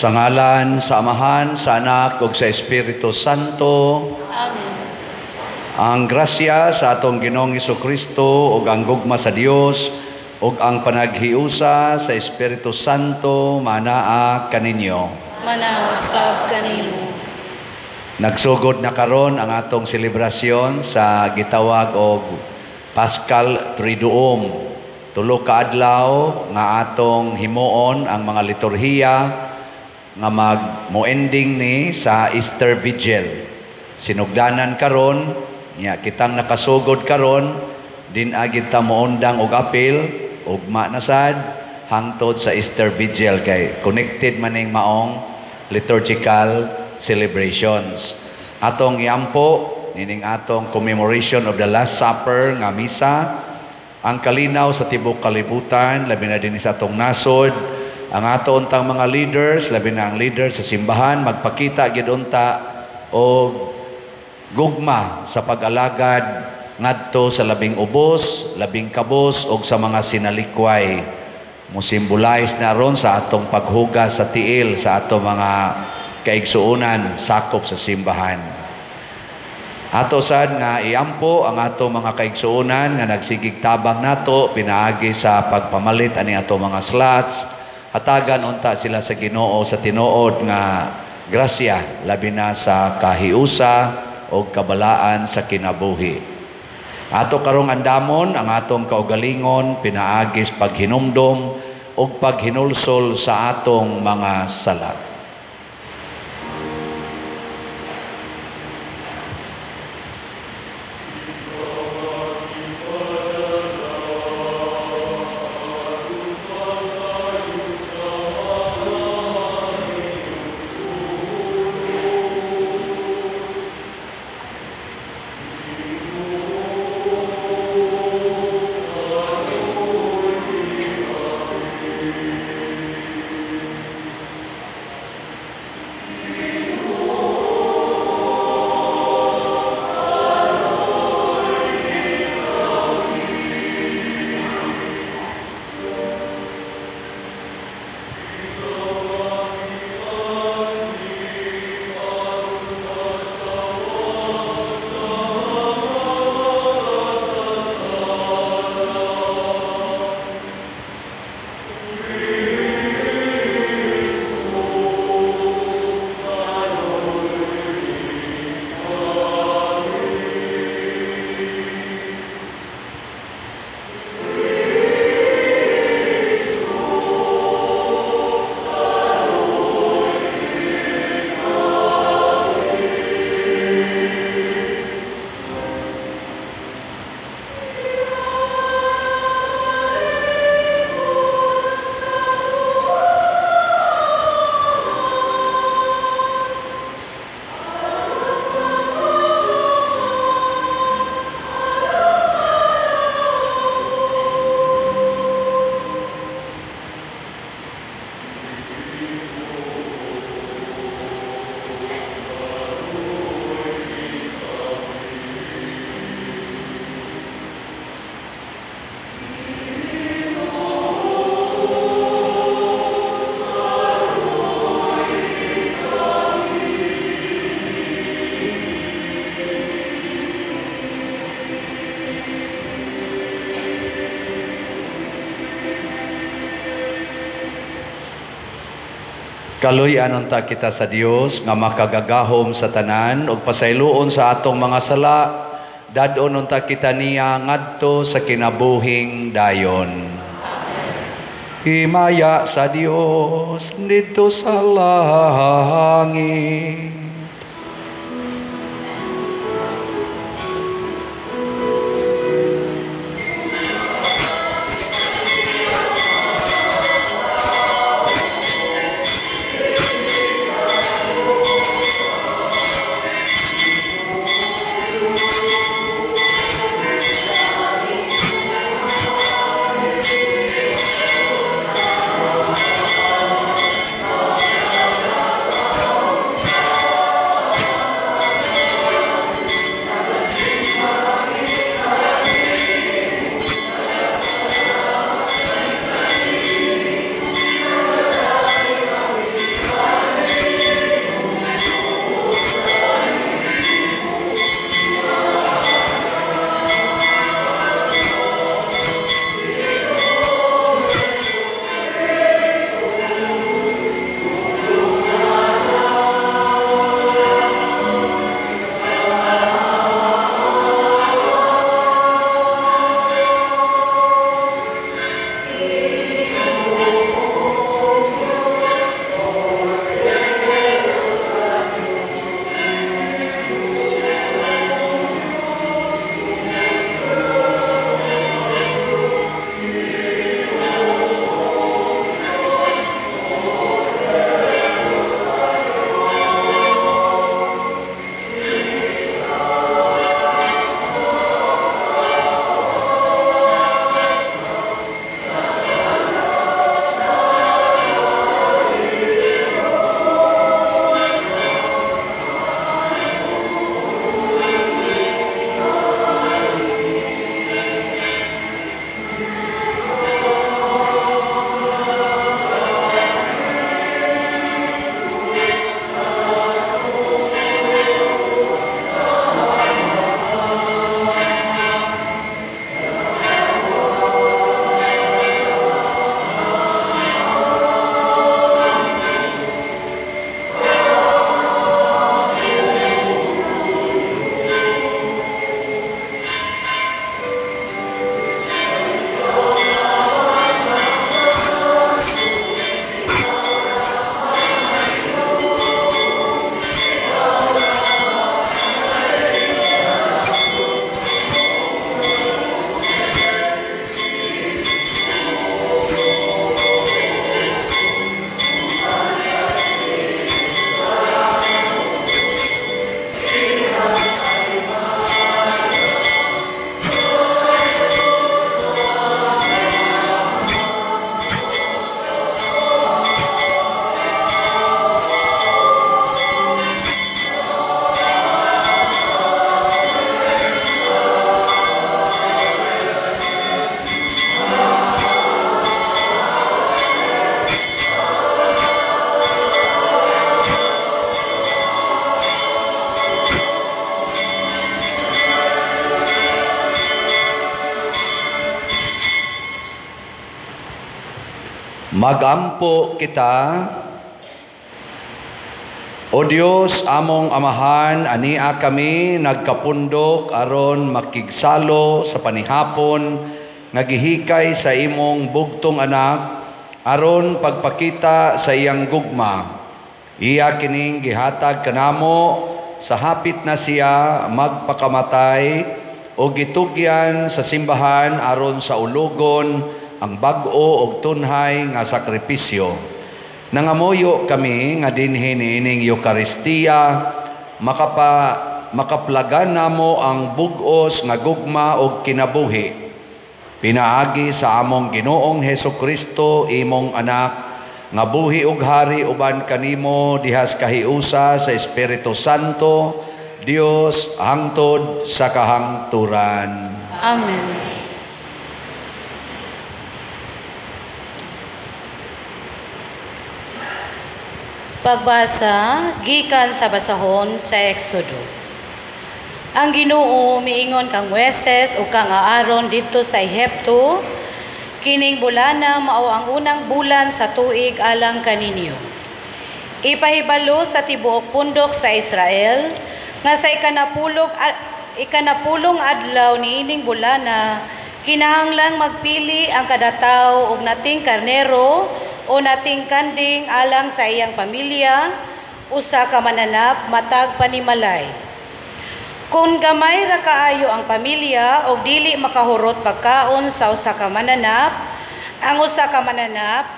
Sa ngalan sa Amahan, sa Anak ug sa Espiritu Santo. Amen. Ang grasya sa atong Ginoong Hesukristo ug ang gugma sa Dios ug ang panaghiusa sa Espiritu Santo manaa kaninyo. Manausab kanimo. Nagsugod na karon ang atong selebrasyon sa gitawag og Paschal Triduum. Tulo ka adlaw nga atong himuon ang mga liturhiya nga mag mo-ending ni sa Easter Vigil. Sinugdanan karon, nya kitang nakasugod karon, din agid ta moundang og apil, ugma na sad hangtod sa Easter Vigil kay connected man ning maong liturgical celebrations. Atong iampo nining atong commemoration of the Last Supper nga misa, ang kalinaw sa tibuok kalibutan, labi na din sa atong nasod. Ang ato untang mga leaders, labi na ang leaders sa simbahan, magpakita gyud unta og gugma sa pag-alagad ngadto sa labing ubos, labing kabos og sa mga sinalikway. Musimbolize na ron sa atong paghugas sa tiil sa atong mga kaigsuonan sakop sa simbahan. Ato sad nga iampo ang ato mga kaigsuonan nga nagsigig tabang nato pinaagi sa pagpamalit ani ato mga slots. Hatagan unta sila sa Ginoo sa tinuod nga grasya, labi na sa kahiusa o kabalaan sa kinabuhi. Ato karong andamon ang atong kaugalingon pinaagis paghinumdom ug paghinulsol sa atong mga sala. Kaluy-an unta kita sa Dios nga makagagahom sa tanan ug pasayloon sa atong mga sala, dad-on unta kita niya ngadto sa kinabuhing dayon. Amen. Himaya sa Dios didto sa langit. Magampo kita. O Dios, among Amahan, ania kami nagkapundok aron makigsalo sa panihapon nga gihikay sa imong bugtong anak aron pagpakita sa iyang gugma. Iya kining gihatag kanamo sa hapit na siya magpakamatay o gitugyan sa simbahan aron sa ulugon ang bag-o og tunhay nga sakripisyo. Nangamuyo kami nga dinhi niining Eukaristiya makaplagan namo ang bug-os nga gugma og kinabuhi. Pinaagi sa among Ginoong Hesukristo, imong anak, nga buhi og hari uban kanimo dihas kahiusa sa Espiritu Santo, Dios hangtod sa kahangturan. Amen. Pagbasa gikan sa basahon sa Exodo. Ang Ginoo miingon kang Moises ug kang Aaron didto sa Ehipto, kining bulana mao ang unang bulan sa tuig alang kaninyo. Ipahibalo sa tibuok pundok sa Israel nga sa ikanapulong adlaw niining bulana kinahanglang magpili ang kada tawo og nating karnero o nating kanding alang sa iyang pamilya, usa ka mananap matag panimalay. Kung gamay ra kaayo ang pamilya og dili makahurot pagkaon sa usa ka mananap, ang usa ka mananap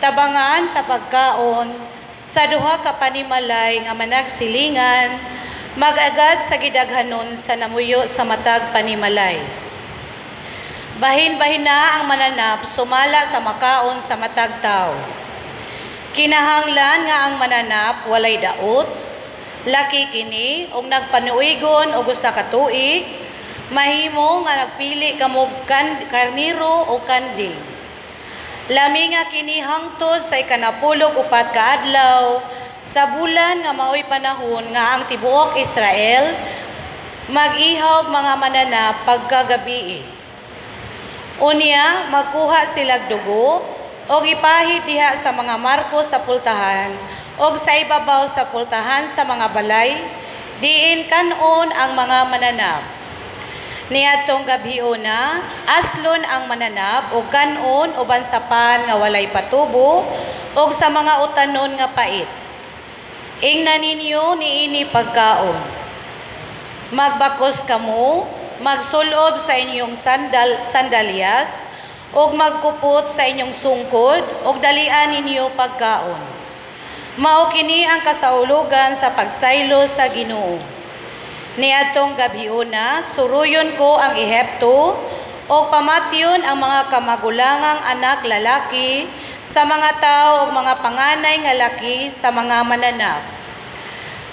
tabangan sa pagkaon sa duha ka panimalay nga managsilingan, mag-agad sa gidaghanon sa namuyo sa matag panimalay. Bahin-bahin na ang mananap sumala sa makaon sa matag tawo. Kinahanglan nga ang mananap walay daot, laki kini og nagpanuigon og usa ka tuig, mahimo nga nagpili kamo karniro o kanding. Lami nga kini hangtod sa ikanapulog upat ka adlaw sa bulan nga maoy panahon nga ang tibuok Israel mag-ihaw mga mananap pagkagabii. Unya magkuha silag dugo og ipahid diha sa mga marko sa pultahan og sa ibabaw sa pultahan sa mga balay, diin kanon ang mga mananap. Niadtong gabhiona, aslon ang mananap og kanon uban sa pan nga walay patubo og sa mga utanon nga pait. Ingna ninyo niini pagkaon. Magbakos kamo, magsulob sa inyong sandalyas, og magkupot sa inyong sungkod, og dalian ninyo pagkaon. Mao kini ang kasaulugan sa pagsaylo sa Ginoo. Niadtong gabhiona, suruyon ko ang Ehipto, og pamatyon ang mga kamagulangang anak lalaki sa mga tao ug mga panganay nga laki sa mga mananap.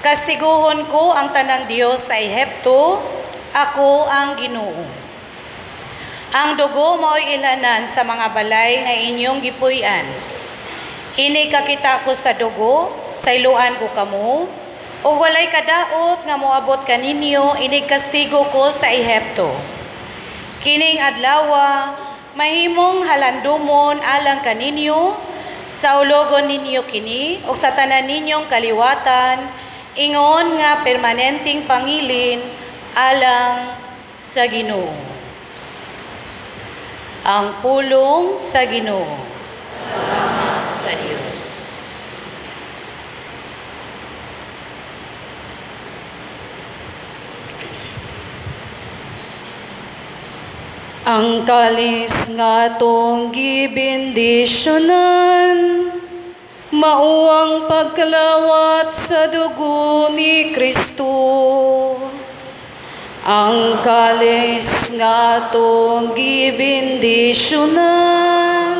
Kastiguhon ko ang tanang Dios sa Ehipto, ako ang Ginoo. Ang dugo mao'y ilanan sa mga balay nga inyong gipuy-an. Ini kakita ko sa dugo, sayloan ko kamo, ug walay kadaot nga moabot kaninyo, ini kastigo ko sa Ehipto. Kining adlawa mahimong halandumon alang kaninyo, sa ulogon ninyo kini ug sa tanan ninyong kaliwatan, ingon nga permanenteng pangilin alang sa Ginoo. Ang pulong sa Ginoo. Salamat sa Dios. Ang kalis nga atong gibendisyonan, mao ang pagkalawat sa dugo ni Kristo. Ang kalis nga atong gibendisyonan,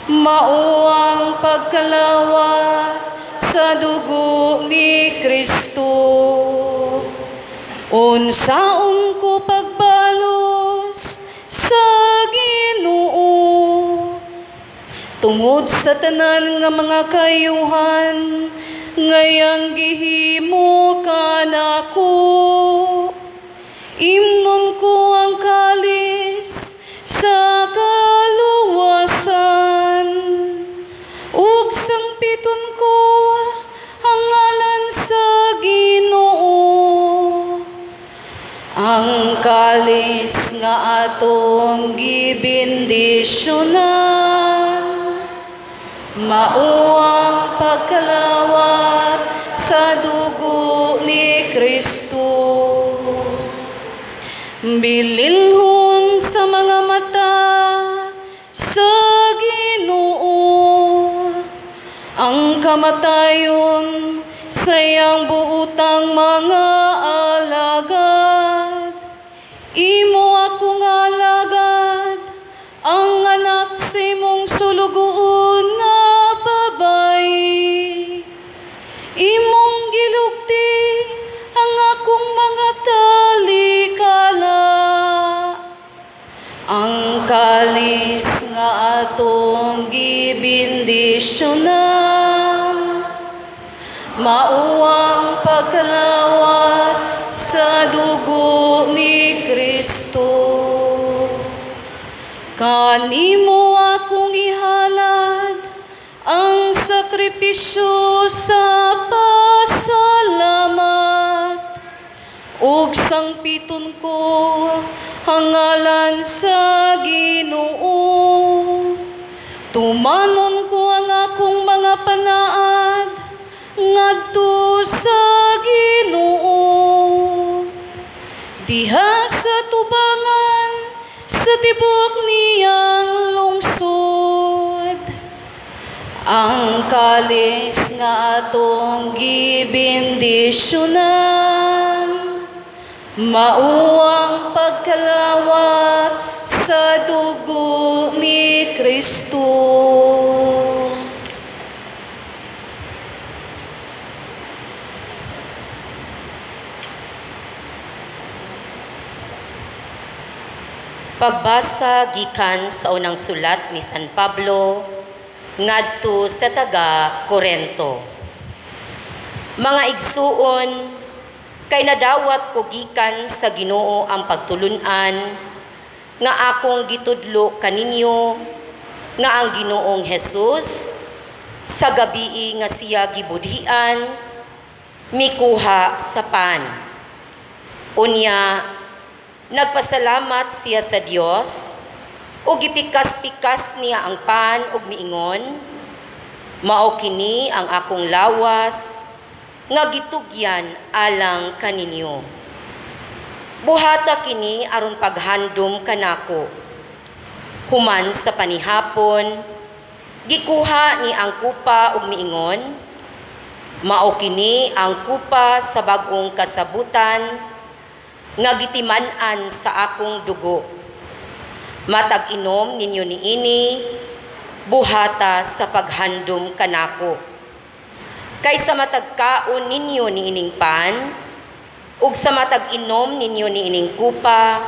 mao ang pagkalawat sa dugo ni Kristo. Unsaon ko pagbalos sa Ginoo tungod sa tanan nga mga kayuhan ngayang gihimo kanako. Imnon ko ang kalis sa kaluwasan. Ang kalis nga atong gibendisyonan, mao ang pagkalawat sa dugo ni Kristo. Bililhon sa mga mata sa Ginoo ang kamatayon sa iyang buotang mga alagad. Imo akong alagad, ang anak sa imong sulugoon nga babayi. Imong gilugti ang akong mga talikala. Ang kalis nga atong gibendisyonan, mao ang pagkalawat sa dugo ni Kristo. Kanimo akong ihalad ang sakripisyo sa pasalamat, ug sangpiton ko ang ngalan sa Ginoo. Tumanon ko ang akong mga panaad ngadto sa Ginoo. Diha sa tubangan sa tibok niyang lungsod. Ang kalis nga atong gibendisyonan, mao ang pagkalawat sa dugo ni Kristo. Pagbasa gikan sa unang sulat ni San Pablo ngadto sa taga Korento. Mga igsuon, kay nadawat ko gikan sa Ginoo ang pagtulun-an nga akong gitudlo kaninyo nga ang Ginoong Hesus sa gabii nga siya gibudhian mikuha sa pan. Unya nagpasalamat siya sa Dios ug gipikas-pikas niya ang pan ug miingon, mao kini ang akong lawas nga gitugyan alang kaninyo. Buhata kini aron paghandom kanako. Human sa panihapon, gikuha ni ang kupa ug miingon, mao kini ang kupa sa bag-ong kasabutan nga gitiman-an sa akong dugo. Matag inom ninyo niini, buhata sa paghandom kanako. Kay sa matag kaon ninyo niining pan, ug sa matag inom ninyo niining kupa,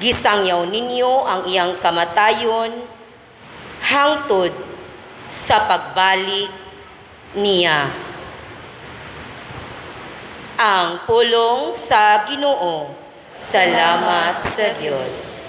gisangyaw ninyo ang iyang kamatayon hangtod sa pagbalik niya. Ang pulong sa Ginoo. Salamat sa Dios.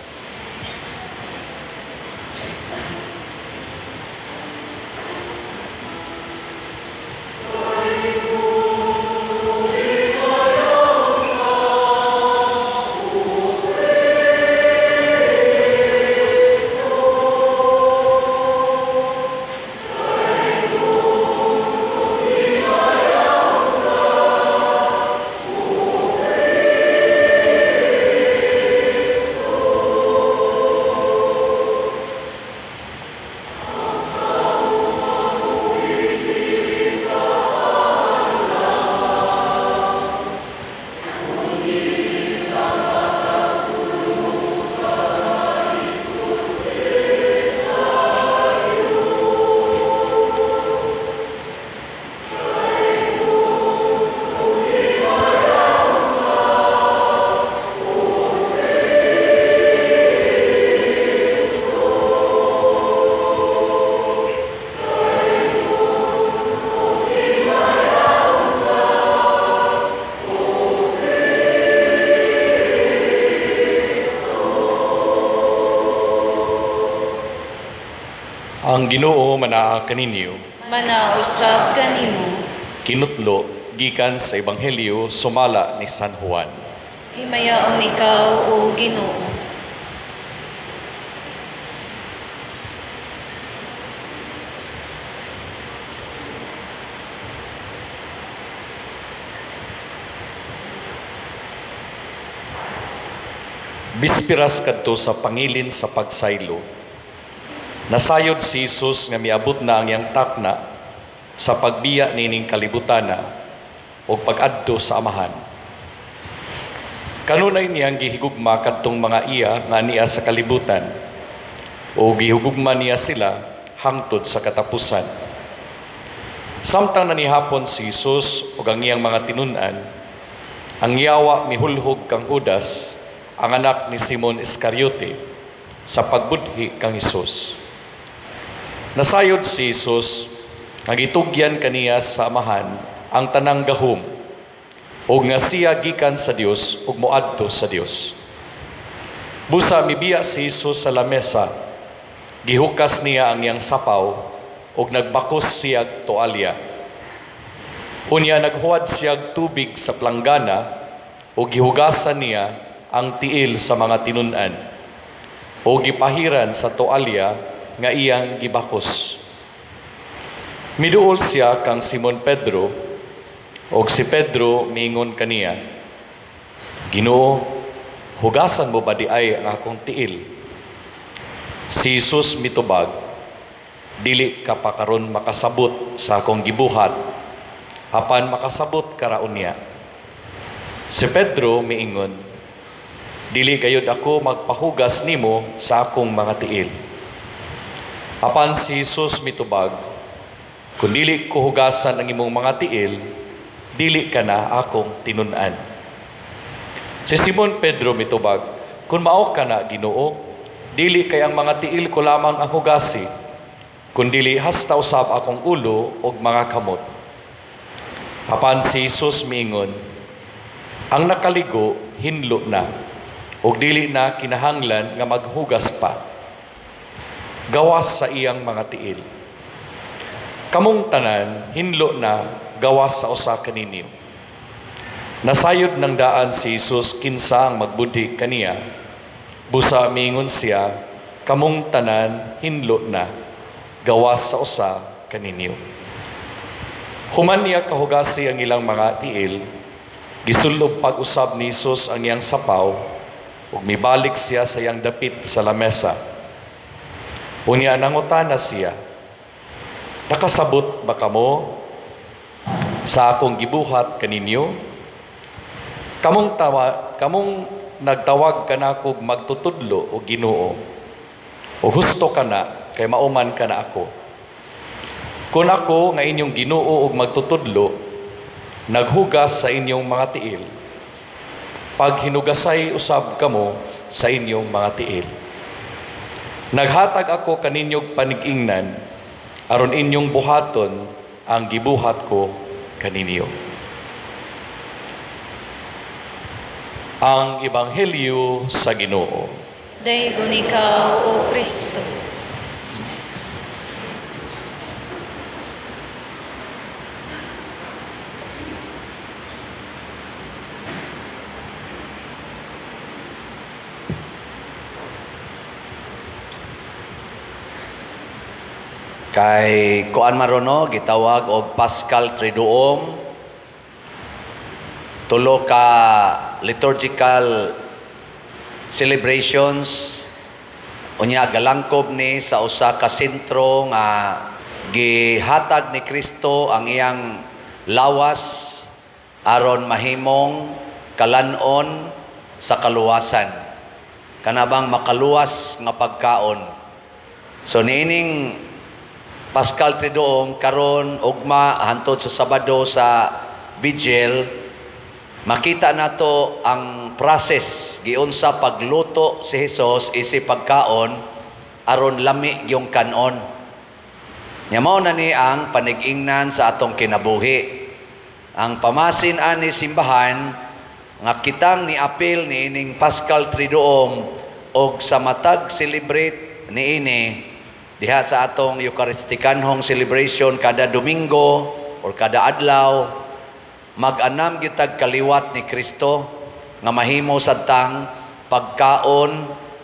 Ang Ginoo manaa kaninyo. Manausab kanimo. Kinutlo gikan sa Ebanghelyo sumala ni San Juan. Himayaon ikaw, O Ginoo. Bispiras kadto sa pangilin sa pagsaylo. Nasayod si Jesus nga miabot na ang iyang takna sa pagbiya nining kalibutana o pag-adto sa Amahan. Kanunay niyang gihigugma kadtong mga iya nga niya sa kalibutan o gihugugma niya sila hangtod sa katapusan. Samtang nanihapon si Jesus ug ang iyang mga tinun-an, ang yawa mihulhog kang Judas, ang anak ni Simon Iscariote, sa pagbudhi kang Hesus. Nasayod si Jesus nga gitugyan kaniya sa Amahan ang tanang gahom ug nga siya gikan sa Dios ug moadto sa Dios. Busa mibiya si Jesus sa lamesa, gihukas niya ang iyang sapaw ug nagbakos siyag toalya. Unya naghuwad siyag tubig sa planggana ug gihugasan niya ang tiil sa mga tinun-an o gipahiran sa toalya nga iyang gibakos. Miduol siya kang Simon Pedro, og si Pedro miingon kaniya, "Ginoo, hugasan mo ba di ay ang akong tiil?" Si Jesus mitubag, "Dili ka pa karon makasabot sa akong gibuhat, apan makasabot ka ra unya." Si Pedro miingon, "Dili gayud ako magpahugas nimo sa akong mga tiil." Apan si Jesus mitubag, "Kung dili ko hugasan ang imong mga tiil, dili ka na akong tinun-an." Si Simon Pedro mitubag, "Kung mao ka na, Ginoo, dili kay ang mga tiil ko lamang ang hugasi, kun dili hasta usab akong ulo ug mga kamot." Apan si Jesus miingon, "Ang nakaligo hinlo na, ug dili na kinahanglan nga maghugas pa, gawas sa iyang mga tiil. Kamong tanan hinlo na gawas sa usa kaninyo." Nasayod ng daan si Jesus kinsa ang magbudhi kaniya. Busa miingon siya, "Kamong tanan hinlo na gawas sa usa kaninyo." Human niya kahugasi ang ilang mga tiil, gisulob pag-usab ni Jesus ang iyang sapaw, ug mibalik siya sa iyang dapit sa lamesa. Unya nangutana siya, "Nakasabot ba kamo sa akong gibuhat kaninyo? Kamong nagtawag kanakog magtutudlo o Ginoo, o husto ka na kay mauman ka na ako. Kun ako nga inyong Ginoo ug magtutudlo, naghugas sa inyong mga tiil, paghinugasay usab kamo sa inyong mga tiil. Naghatag ako kaninyog panigingnan, aron inyong buhaton ang gibuhat ko kaninyo." Ang Ebanghelyo sa Ginoo. Daygon ikaw, O Kristo. Kay kuan marono gitawag og Paschal Triduum, tulo ka liturgical celebrations, unya galangkob ni sa usa ka sentro nga gihatag ni Kristo ang iyang lawas aron mahimong kalan-on sa kaluwasan, kanabang makaluwas nga pagkaon. So niining Paschal Triduum karon ugma hantod sa Sabado sa Vigil, makita nato ang process giunsa pagluto si Hesus isi pagkaon aron lami gyung kanon. Nya mao na ni ang panig-ingnan sa atong kinabuhi. Ang pamasin ani simbahan nga kitang niapil niining Paschal Triduum og sa matag celebrate niini diha sa atong Eucharistikanhong celebration kada Domingo or kada adlaw, mag-anam gitag kaliwat ni Kristo. nga mahimo sadtang pagkaon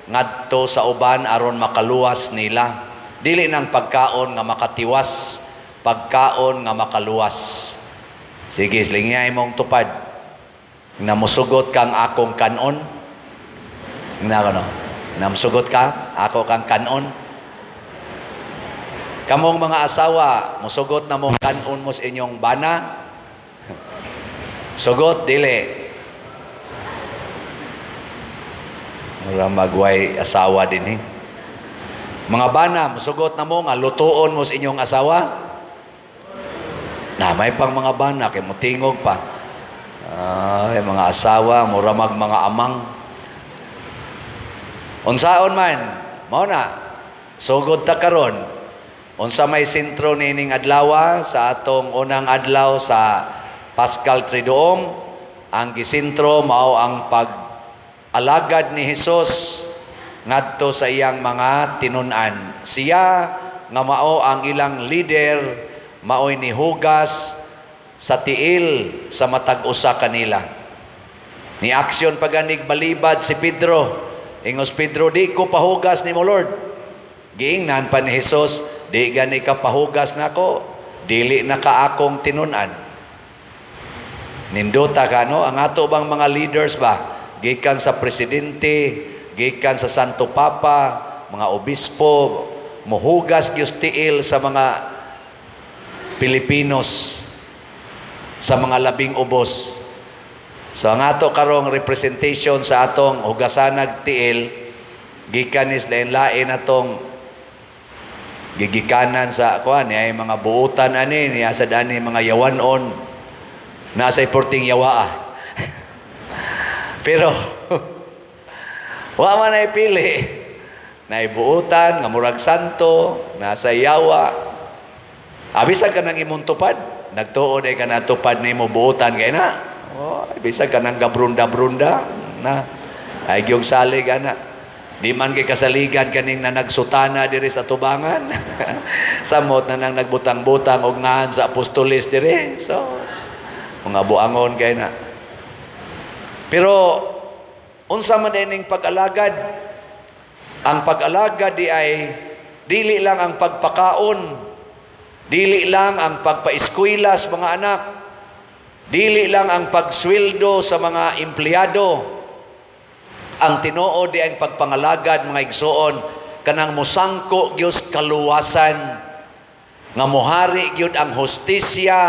ngadto sa uban aron makaluwas nila. Dili nang pagkaon nga makatiwas, pagkaon nga makaluwas. Sige, lingiyay mong tupad. Namusugot kang akong kanon. Na ano? Namusugot ka, ako kang kanon. Kamong mga asawa, musugot na mong kanon mo sa inyong bana. Sugot, dili. Mura magway asawa din eh. Mga bana, musugot na mo nga lutuon mo sa inyong asawa. Na may pang mga bana kay mutingog pa. Ay, mga asawa, mura mag mga amang. Unsaon man, mao na, sugod ta karon. Unsa may sentro nining adlawa sa atong unang adlaw sa Paschal Triduum, ang gisentro mao ang pag-alagad ni Hesus ngadto sa iyang mga tinun-an. Siya nga mao ang ilang leader, maoy nihugas sa tiil sa matag usa kanila. Ni aksyon paganig balibad si Pedro. Ingos Pedro, di ko pahugas nimo Lord. Giingnan pa ni Hesus, di gani ka pahugas nako, dili na ka akong tinun-an. Nindota ka, no? Ang ato bang mga leaders ba? Gikan sa presidente, gikan sa Santo Papa, mga obispo, mohugas gyud tiil sa mga Pilipinos, sa mga labing ubos. So ang ato karong representation sa atong hugasanag tiil, gikan is lain-lain atong gigikanan sa kuan ay mga buutan ani niya sa dani mga yawanon nasa iporting yawaa. Pero wa man ay pili, naibuutan nga murag santo, nasa yawa. Abisag ka nang imong tupad, nagtuod ay ka natupad nimo buutan kay na. Oh, bisag ka nang gabrunda-brunda na ay gyud salig ana. Di man kay kasaligan kaning na nagsutana diri sa tubangan. Samot na nang nagbutang-butang og ngahan sa apostoles diri. So mga buangon kay na. Pero unsa man ining pag-alagad? Ang pag-alagad di ay dili lang ang pagpakaon, dili lang ang pagpaeskwela sa mga anak, dili lang ang pagsweldo sa mga empleyado. Ang tinuod di ang pagpangalagad, mga igsoon, kanang mosangko gyud kaluwasan, nga mohari gyud ang hustisya,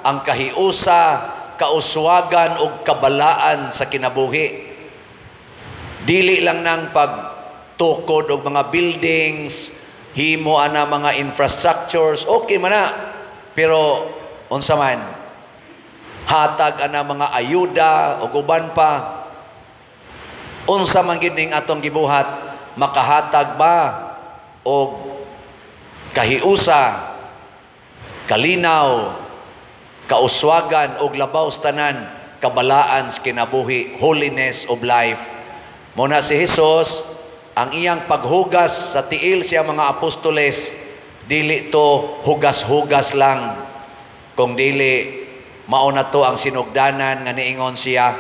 ang kahiusa, kauswagan ug kabalaan sa kinabuhi. Dili lang nang pagtukod og mga buildings, himo ana mga infrastructures, okay man na. Pero unsa man, hatag ana mga ayuda ug uban pa. Unsa man gid ning atong gibuhat, makahatag ba og kahiusa, kalinaw, kauswagan og labaw sa tanan, kabalaan sa kinabuhi, holiness of life. Muna si Hesus, ang iyang paghugas sa tiil siya mga apostoles, dili to hugas-hugas lang. Kung dili, mao na to ang sinugdanan nga niingon siya,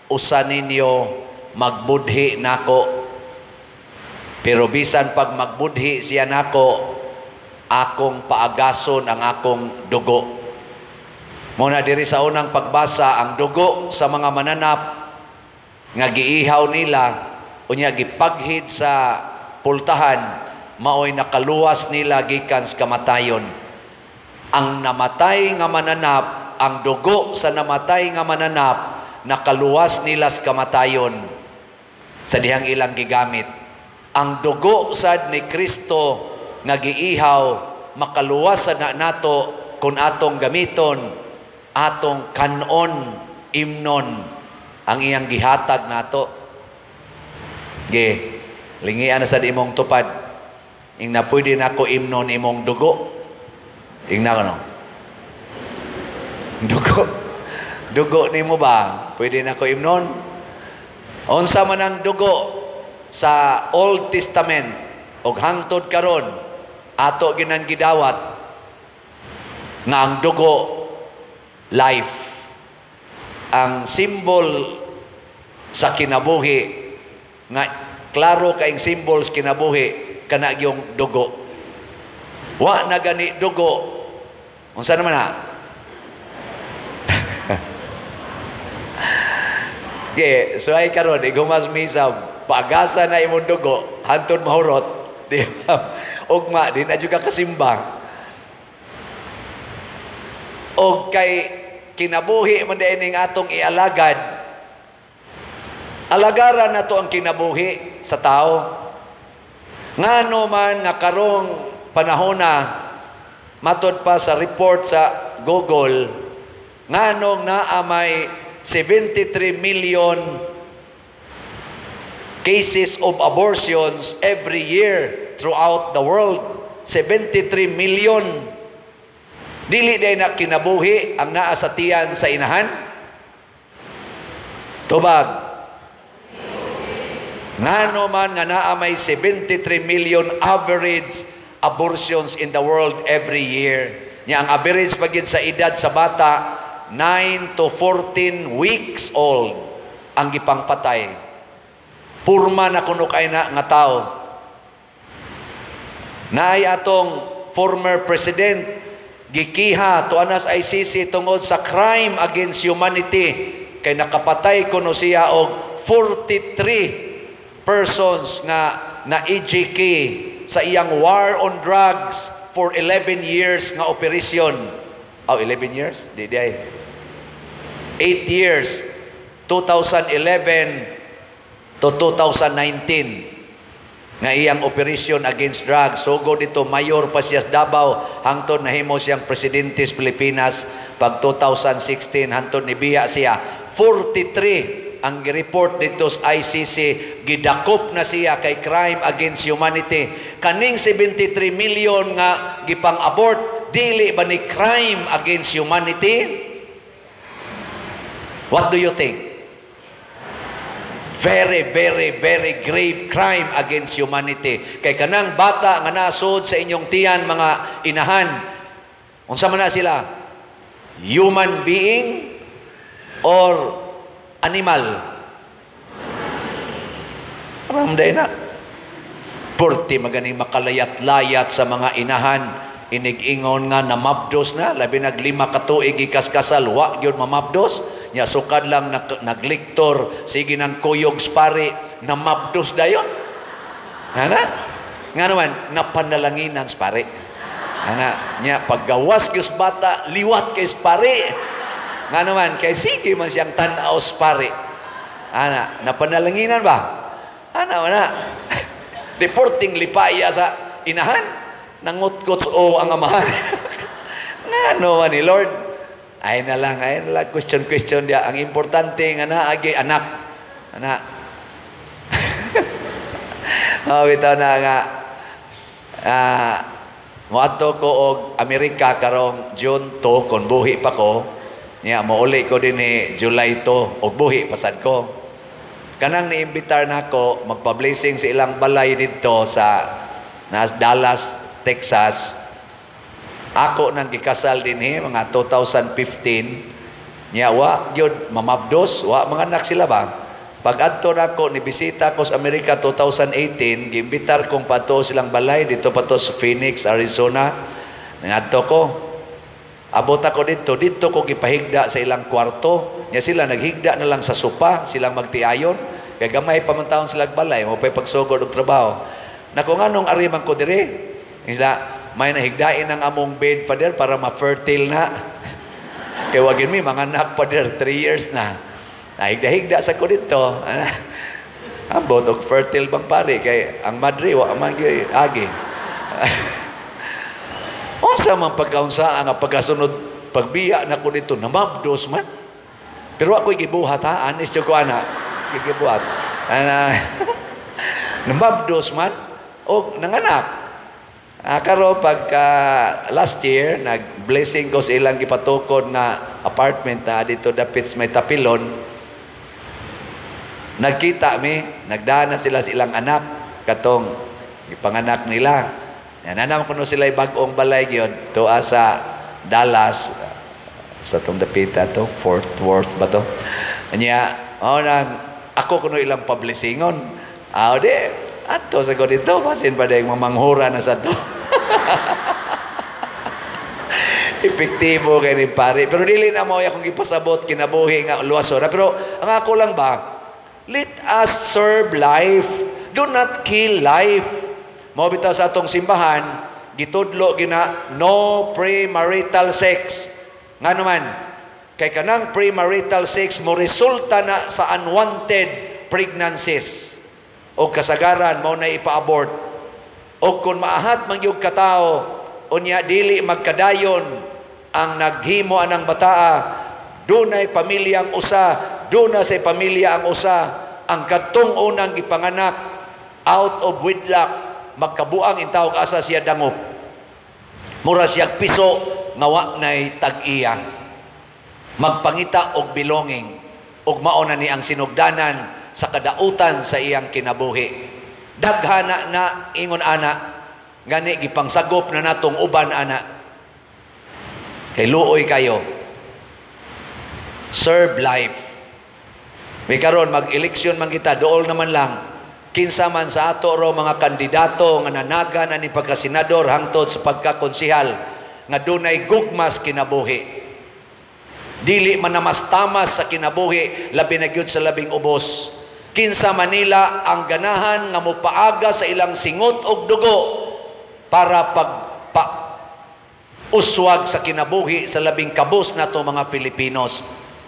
usa ninyo magbudhi nako. Pero bisan pag magbudhi siya nako, akong paagason ang akong dugo. Muna diri sa unang pagbasa, ang dugo sa mga mananap nga giihaw nila unya gipaghid sa pultahan, maoy nakaluwas nila gikan sa kamatayon. Ang namatay nga mananap, ang dugo sa namatay nga mananap, nakaluwas nila sa kamatayon sa dihang ilang gigamit. Ang dugo sad ni Kristo nga giihaw, makaluwas sa nato kung atong gamiton, atong kanon, imnon ang iyang gihatag nato. Ge, lingian na sad imong tupad. Ing na pwede nako imnon imong dugo. Ing na no. Dugo. Dugo nimo ba? Pwede nako imnon? Unsa man ang dugo sa Old Testament og hangtod karon ato ginang gidawat nga ang dugo life. Ang symbol Sa kinabuhi nga klaro kaing symbols kinabuhi kana yung dugo. Wa na gani dugo. Unsa naman ha? Okay, so ay karon igumas misa pagasa na imong dugo hantod mahurot, di ba? Ugma di na jud ka kasimba. Og kay kinabuhi man diay ning atong ialagad, alagaran nato ang kinabuhi sa tao. Ngano man nga karong panahona, matod pa sa report sa Google, nganong naa may 73 million cases of abortions every year throughout the world. 73 million. Dili day na kinabuhi ang naa sa tiyan sa inahan? Tubag. Ngano man nga naa may 73 million average abortions in the world every year. Nya ang average pagid sa edad sa bata 9 to 14 weeks old ang gipangpatay. Purma na kuno kay na nga tao. Naay atong former president gikiha tuanas ICC tungod sa crime against humanity kay nakapatay kuno siya og 43 persons nga na EJK sa iyang war on drugs for 11 years nga operation. Oh, 11 years? Di di ay. 8 years, 2011 to 2019 nga iyang operation against drugs. Sugod dito, mayor pa siya sa Davao hangtod nahimo siyang presidente sa Pilipinas pag 2016 hangtod nibiya siya. 43 ang report dito sa ICC, gidakop na siya kay crime against humanity. Kaning 73 million nga gipang-abort, dili ba ni crime against humanity? What do you think? Very, very, very grave crime against humanity. Kay kanang bata nga nasod sa inyong tiyan, mga inahan, unsa man na sila? Human being or animal? Ramday na. Purti maganing makalayat-layat sa mga inahan, inig-ingon nga namabdos na, labi nag 5 ka tuig gikaskasal, wa gyud mamabdos. Nya sukad lang nagliktor, sige nang kuyog spari, namabdos dayon. Ana? Nga naman, napanalanginan spari. Ana, nya paggawas gyud bata, liwat kay spari. Nga naman, kay sige man siyang tan-aw spari. Ana, napanalanginan ba? Ana, ana. Reporting lipaya sa inahan, nangutkots o ang amahan. Nga no man ni Lord. Ay na lang, question question dia. Ang importante nga naagi anak. Anak. Oh, bitaw na nga moadto ko og Amerika karong June 2 kon buhi pa ko. Nya mouli ko dinhi July 2 og buhi pasad ko. Kanang niimbitar nako magpa-blessing sa ilang balay didto sa nas Dallas, Texas. Ako nang gikasal dinhi mga 2015. Nya wa gyud mamabdos, wa mga anak sila ba. Pag adto nako ni bisita ko sa Amerika 2018, giimbitar kong padto silang balay dito pa to sa Phoenix, Arizona. Ngadto ko. Abot ako dito, dito ko gipahigda sa ilang kwarto. Nya sila naghigda na lang sa sopa, silang magtiayon. Kay gamay pa man taon sila balay, mo pay pagsugod og trabaho. Nako nganong ari man ko diri? Sila may nahigdain ang among bed, Father, para ma-fertile na. Kay wagin mi mga anak, Father, 3 years na. Nahigda-higda sa ko dito. Ambot og fertile bang pare kay ang madre wa man gyud agi. Unsa man pagkaunsa ang pagkasunod pagbiya nako dito namabdos man. Pero ako'y gibuhat ha, anis jud ko ana. Gibuhat. Ana namabdos man og nanganak. Karon pagka last year nag-blessing ko sa ilang gipatukod nga apartment na dito dapit sa may Tapilon. Nagkita mi, nagdana sila sa ilang anak katong gipanganak nila. Nanam kuno sila bag-ong balay gyud tuwa sa Dallas sa tong dapita to, Fort Worth ba to. Anya mao nang Ako kuno ilang publishingon. Ah, di ato sa ko dito basin pa dayong mamanghura na sa to. Epektibo kay ni pare. Pero dili na mo akong ipasabot kinabuhi nga luwas ora. Pero ang ako lang ba, let us serve life. Do not kill life. Mao bitaw sa atong simbahan, gitudlo gina no premarital sex. Ngano man? Kay kanang premarital sex mo resulta na sa unwanted pregnancies. O kasagaran mao na ipa-abort. O kung maahat man gyud katawo, unya dili magkadayon ang naghimo anang bataa, dunay pamilyang usa, duna say pamilya ang usa, ang kadtong unang gipanganak out of wedlock, magkabuang intawog asa siya dangop. Mura siyag piso nga wa nay tag-iya. Magpangita og belonging ug mao na ni ang sinugdanan sa kadautan sa iyang kinabuhi. Daghana na ingon ana, gani gipangsagop na natong uban ana. Kay luoy kayo. Serve life. May karon mag-eleksyon man kita, dool naman lang. Kinsa man sa ato ro mga kandidato nga nanagan ani pagkasenador hangtod sa pagkakonsehal nga dunay gugmas kinabuhi. Dili man namastamas sa kinabuhi, labi na gyud sa labing ubos. Kinsa Manila ang ganahan nga mopaaga sa ilang singot og dugo para pagpa uswag sa kinabuhi sa labing kabus nato mga Filipinos.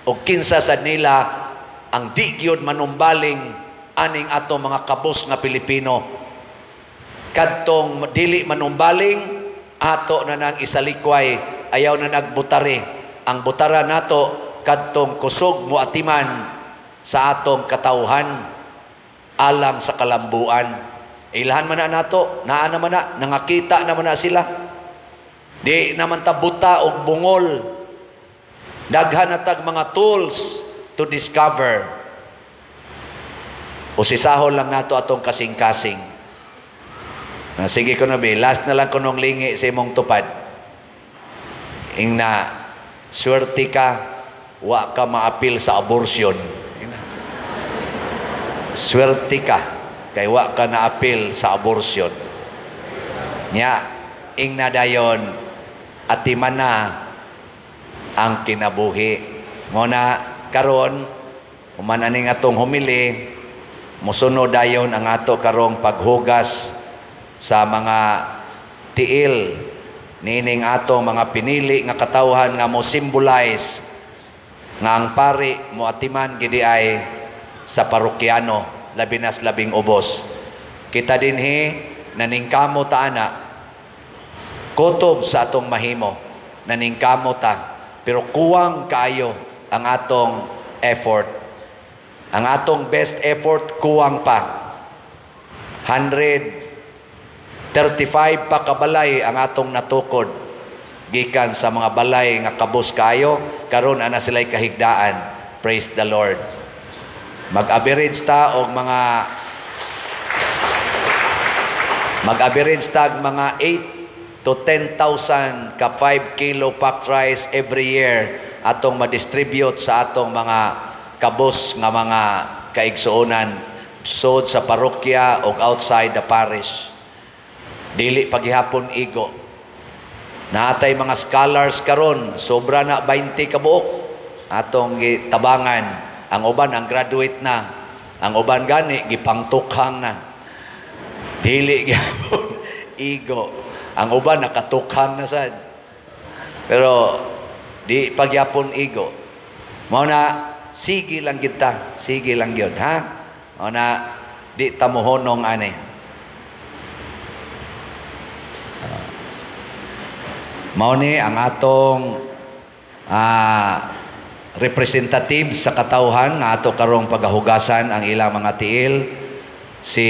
O kinsa sad nila ang di gyud manumbaling aning ato mga kabus nga Pilipino. Kadtong dili manumbaling, ato na nang isalikway, ayaw na nagbutari. Ang butara nato kadtong kusog moatiman sa atong katawhan alang sa kalambuan. Ilhan man na nato, naa naman na, nangakita naman na sila. Di naman ta buta og bungol. Daghan na tag mga tools to discover. Usisahon lang nato atong kasing-kasing. Sige ko na be, last na lang kunong lingi sa imong tupad. Ingna, swerte ka, wa ka maapil sa abortion. Swerte ka, kay wa ka naapil sa abortion. Nya, ingna dayon, atiman na ang kinabuhi. Muna, karon, human aning atong humili, musunod dayon ang ato karong paghugas sa mga tiil nining atong mga pinili nga katawhan nga mo symbolize nga ang pari mo atiman gidi ay sa parokyano, labi nas labing ubos. Kita dinhi naningkamo ta ana, kutob sa atong mahimo, naningkamo ta, pero kuwang kaayo ang atong effort. Ang atong best effort kuwang pa. 135 pa kabalay ang atong natukod gikan sa mga balay nga kabus kaayo, karon ana sila'y kahigdaan. Praise the Lord. Mag-average ta og mga mag-average ta og mga 8 to 10,000 ka 5 kilo packed rice every year atong ma-distribute sa atong mga kabus nga mga kaigsuonan sod sa parokya og outside the parish. Dili paghihapon igo. Naatay mga scholars karon, sobra na 20 kabuok atong gitabangan. Ang uban ang graduate na, ang uban gani gipangtukhang na. Dili gihapon igo. Ang uban nakatukhang na sad. Pero di pagyapon igo. Mao na sige lang kita, sige lang gyud, ha? Mao na di ta mohonong ani. Mao ni ang atong representative sa katawhan nga ato karong pagahugasan ang ilang mga tiil, si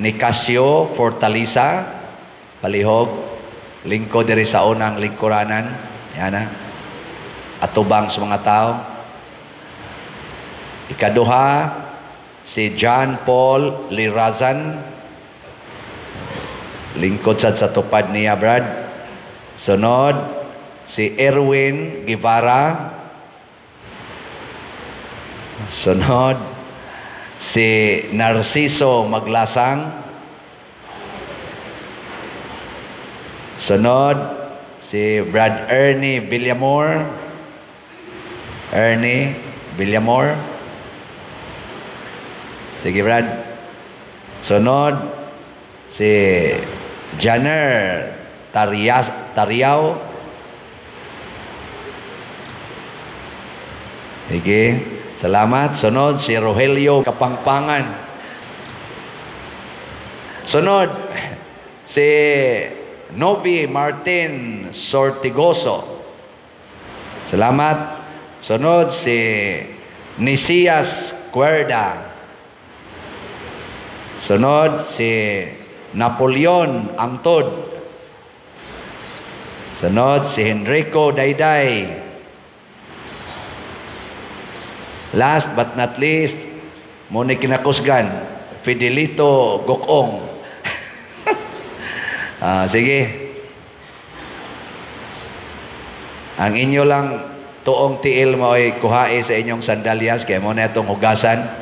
Nicasio Fortaleza, palihog, lingkod diri sa unang lingkuranan, yan na, atubang sa mga tao. Ikaduha, si John Paul Lirazan, lingkod sad sa tupad niya, Brad. Sunod, si Erwin Guevara. Sunod, Si Narciso Maglasang. Sunod, si Brad Ernie Villamor. Ernie Villamor. Sige, Brad. Sunod, si Janner Tariao. Sige, salamat. Sunod, si Rogelio Kapangpangan. Sunod, si Novi Martin Sortigoso. Salamat. Sunod, si Nisias Cuerda. Sunod, si Napoleon Angtod. Sunod, si Enrico Dayday. Last but not least, muna kinakusgan, Fidelito Gokong. Sige. Ang inyo lang tuong tiil mo ay kuhae sa inyong sandalyas, kaya mo na itong hugasan.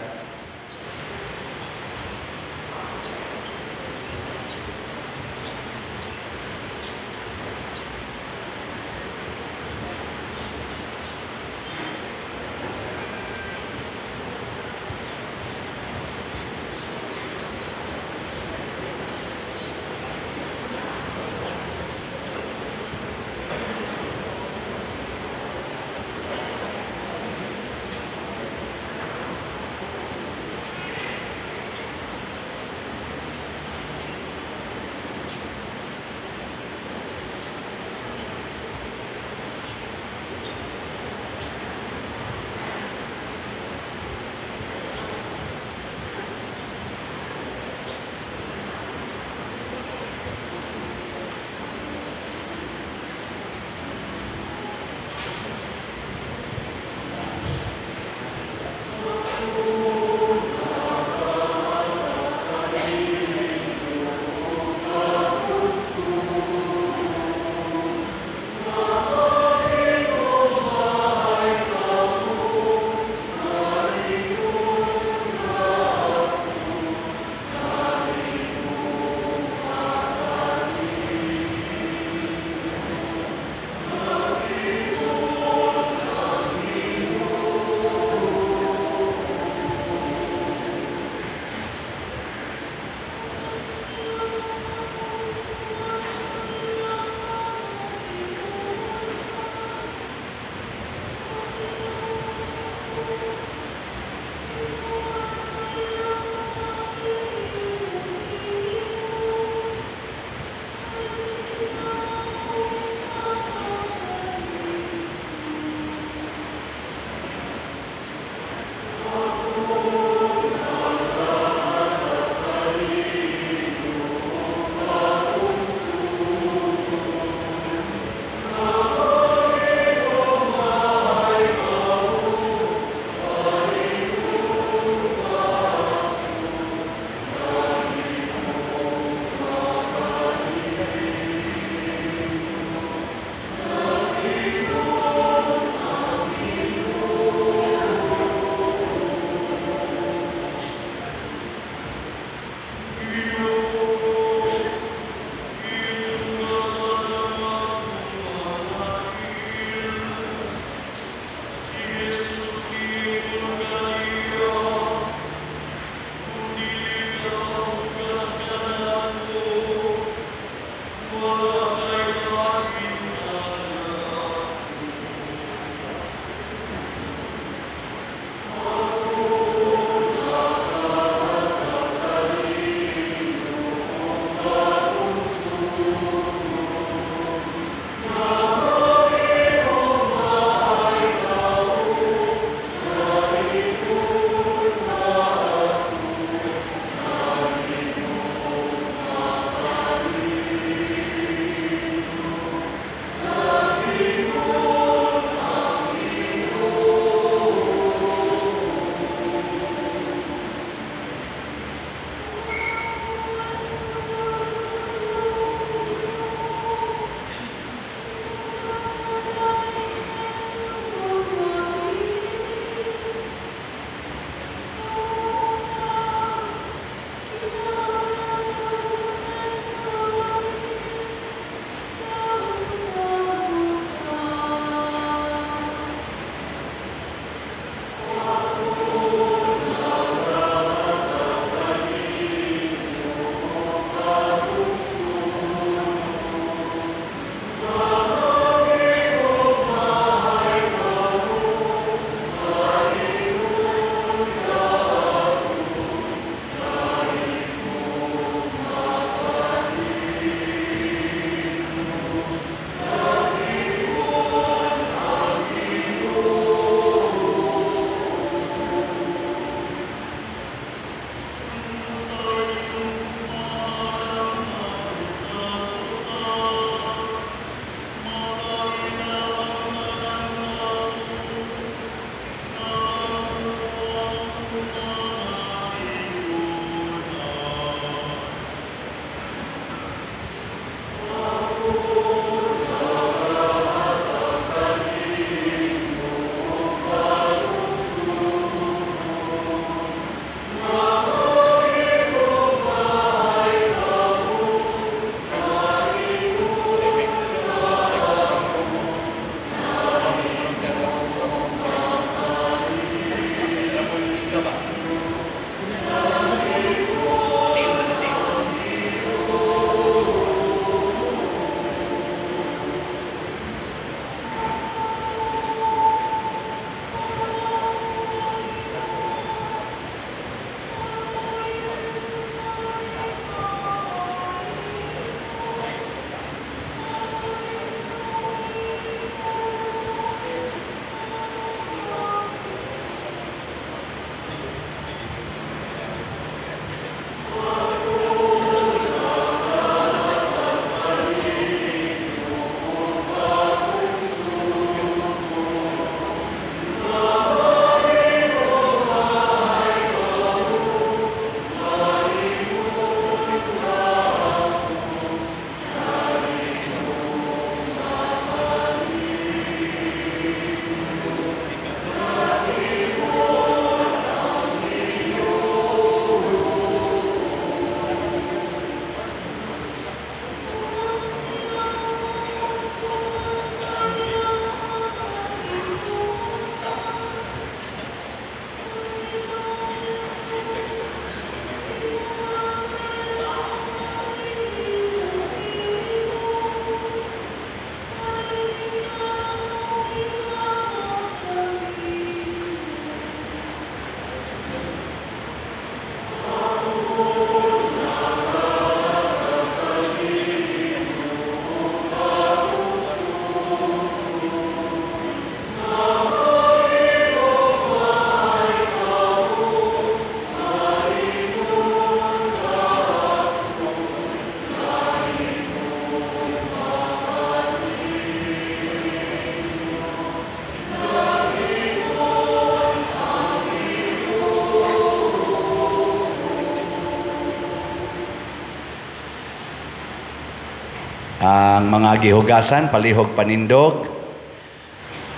Ang mga gihugasan, palihog panindog.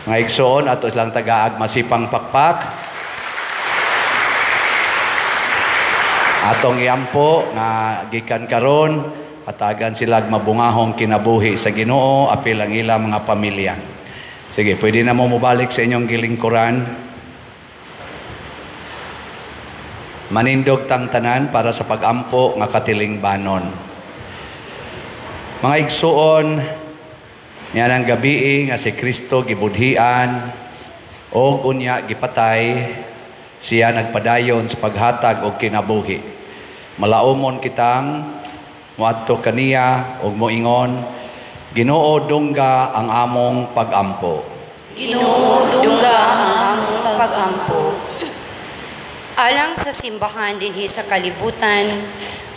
Mga igsoon, ato silang tagaag masipang pakpak. Atong iampo nga gikan karon, hatagan sila mabungahong kinabuhi sa Ginoo, apil ang ilang mga pamilya. Sige, pwede na mo mobalik sa inyong gilingkuran. Manindog tang tanan para sa pagampo nga katilingbanon. Mga igsuon, niya ng gabii nga si Kristo gibudhian og unya gipatay, siya nagpadayon sa paghatag og kinabuhi. Malaumon kitang moadto kaniya og moingon, Ginoo, dungga ang among pagampo. Ginoo, dungga ang among pagampo. Alang sa simbahan dinhi sa kalibutan,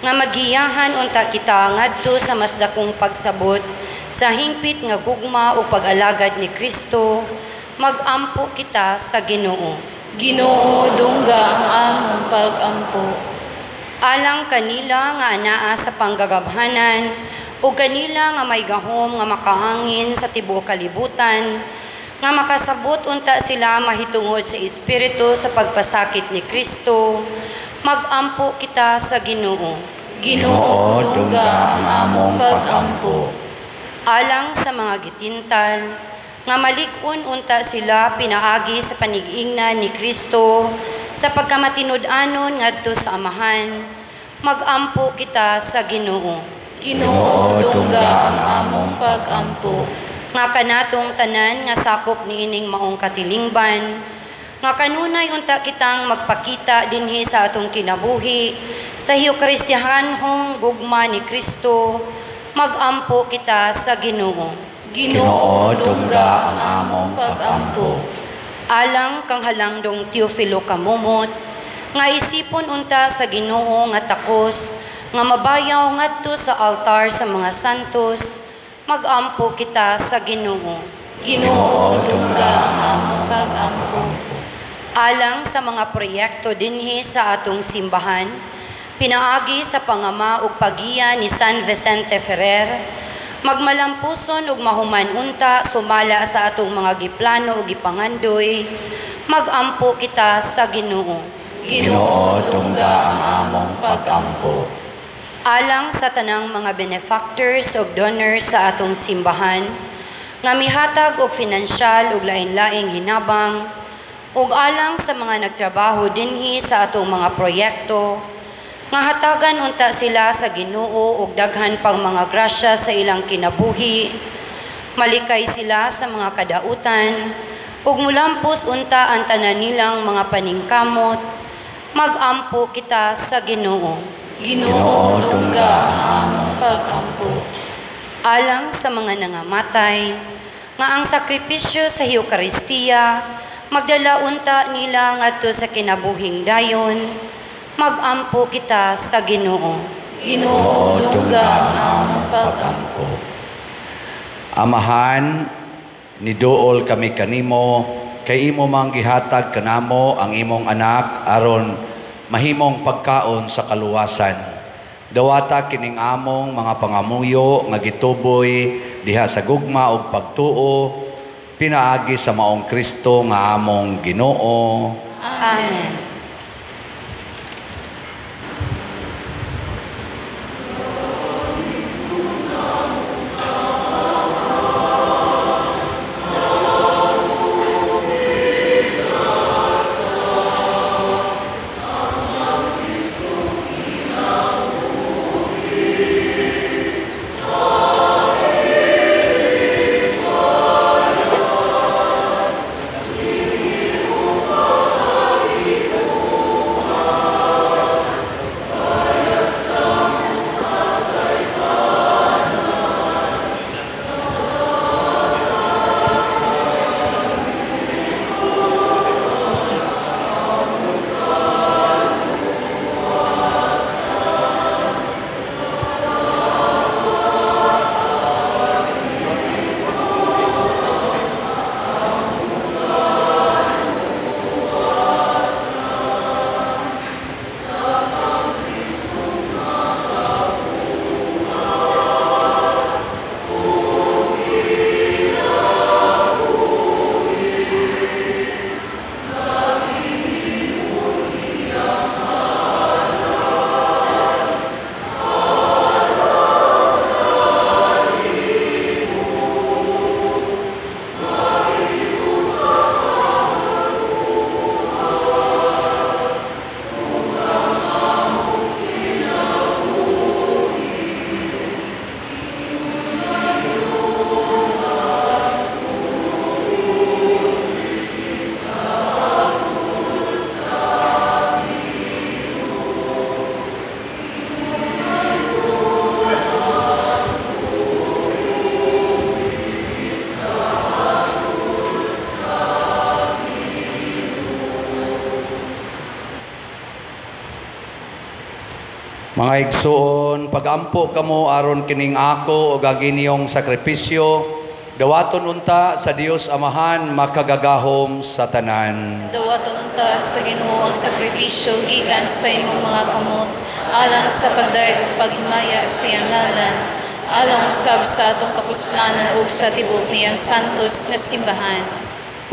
nga magiyahan unta kita ngadto sa mas dakong pagsabot sa hingpit nga gugma o pag-alagad ni Kristo, magampo kita sa Ginoo. Ginoo, dungga ang among pagampo. Alang kanila nga anaa sa panggagabhanan o kanila nga may gahom nga makahangin sa tibuok kalibutan, nga makasabot unta sila mahitungod sa espiritu sa pagpasakit ni Kristo, magampo kita sa Ginoo. Ginoo, dungga ang among pagampo. Alang sa mga gitintal, nga malig-on unta sila pinaagi sa panigingnan ni Kristo sa pagkamatinud-anon ngadto sa Amahan, magampo kita sa Ginoo. Ginoo, dungga ang among pagampo. Nga kanatong tanan nga sakop niining maong katilingban, nga kanunay unta kitang magpakita dinhi sa atong kinabuhi sa Eukaristihanhong gugma ni Kristo, magampo kita sa Ginoo. Ginoo, dungga ang among pagampo. Alang kang halangdong Teofilo Kamumot, nga isipon unta sa Ginoo nga takos, nga mabayaw ngadto sa altar sa mga santos, magampo kita sa Ginoo. Ginoo, dungga ang among pagampo. Alang sa mga proyekto dinhi sa atong simbahan, pinaagi sa pangama ug pagiya ni San Vicente Ferrer, magmalampuson ug mahuman unta sumala sa atong mga giplano ug gipangandoy, magampo kita sa Ginoo. Ginoo, dungga ang among pagampo. Alang sa tanang mga benefactors ug donors sa atong simbahan, nga mihatag og finansyal ug lain-laing hinabang, ug alang sa mga nagtrabaho dinhi sa atong mga proyekto, nga hatagan unta sila sa Ginoo og daghan pang mga grasya sa ilang kinabuhi, malikay sila sa mga kadautan, ug mulampos unta ang tanan nilang mga paningkamot, magampo kita sa Ginoo. Ginoo, dungga ang among pagampo. Alang sa mga nangamatay, nga ang sakripisyo sa Eukaristiya magdala unta nila ngadto sa kinabuhing dayon, magampo kita sa Ginoo. Ginoo, dungga ang among pagampo. Amahan, niduol kami kanimo, kay imo mang gihatag kanamo ang imong anak aron mahimong pagkaon sa kaluwasan. Dawata kining among mga pangamuyo nga gituboy diha sa gugma ug pagtuo, pinaagi sa maong Kristo nga among Ginoo. Amen. Mga igsuon, pagampo kamo aron kining ako ug ang inyong sakripisyo, dawaton unta sa Dios Amahan makagagahom sa tanan. Dawaton unta sa Ginoo ang sakripisyo gikan sa imong mga kamot, alang sa pagdayeg ug paghimaya sa iyang ngalan, alang usab sa atong kapuslanan ug sa tibuok niyang santos nga simbahan.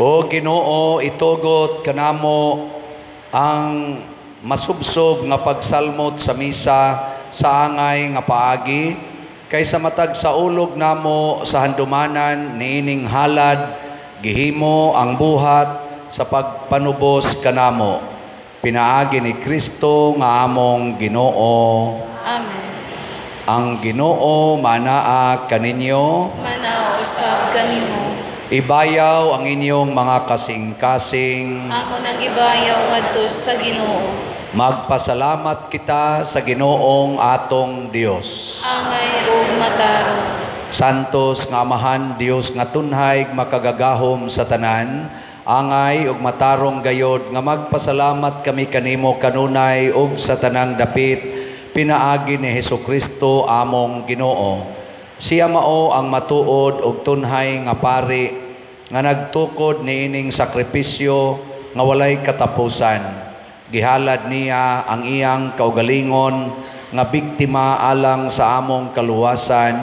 O Ginoo, itugot kanamo ang masubsob nga pagsalmot sa misa sa angay nga paagi, kaysa matag sa ulog namo sa handumanan niining halad, gihimo ang buhat sa pagpanubos kanamo. Pinaagi ni Kristo nga among Ginoo. Amen. Ang Ginoo manaa kaninyo. Manaa usab kanimo. Ibayaw ang inyong mga kasing-kasing. Amo nang ibayaw ngadto sa Ginoo. Magpasalamat kita sa Ginoong atong Dios. Angay ug matarong. Santos nga Amahan, Dios nga tunhay makagagahom sa tanan, angay ug matarong gayod nga magpasalamat kami kanimo kanunay ug sa tanang dapit pinaagi ni Hesukristo among Ginoo. Siya mao ang matuod ug tunhay nga pari nga nagtukod niining sakripisyo nga walay katapusan. Gihalad niya ang iyang kaugalingon nga biktima alang sa among kaluwasan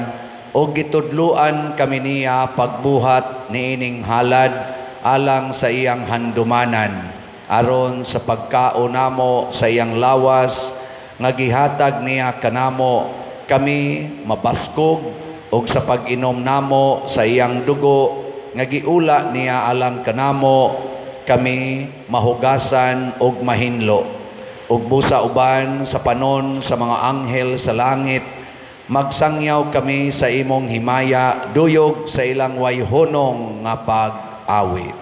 ug gitudluan kami niya pagbuhat niining halad alang sa iyang handumanan, aron sa pagkaon namo sa iyang lawas nga gihatag niya kanamo kami mabaskog, ug sa pag-inom namo sa iyang dugo nga giula niya alang kanamo kami mahugasan ug mahinlo. Ug busa uban sa panon sa mga anghel sa langit, magsangyaw kami sa imong himaya, duyog sa ilang wayhonong nga pag-awit.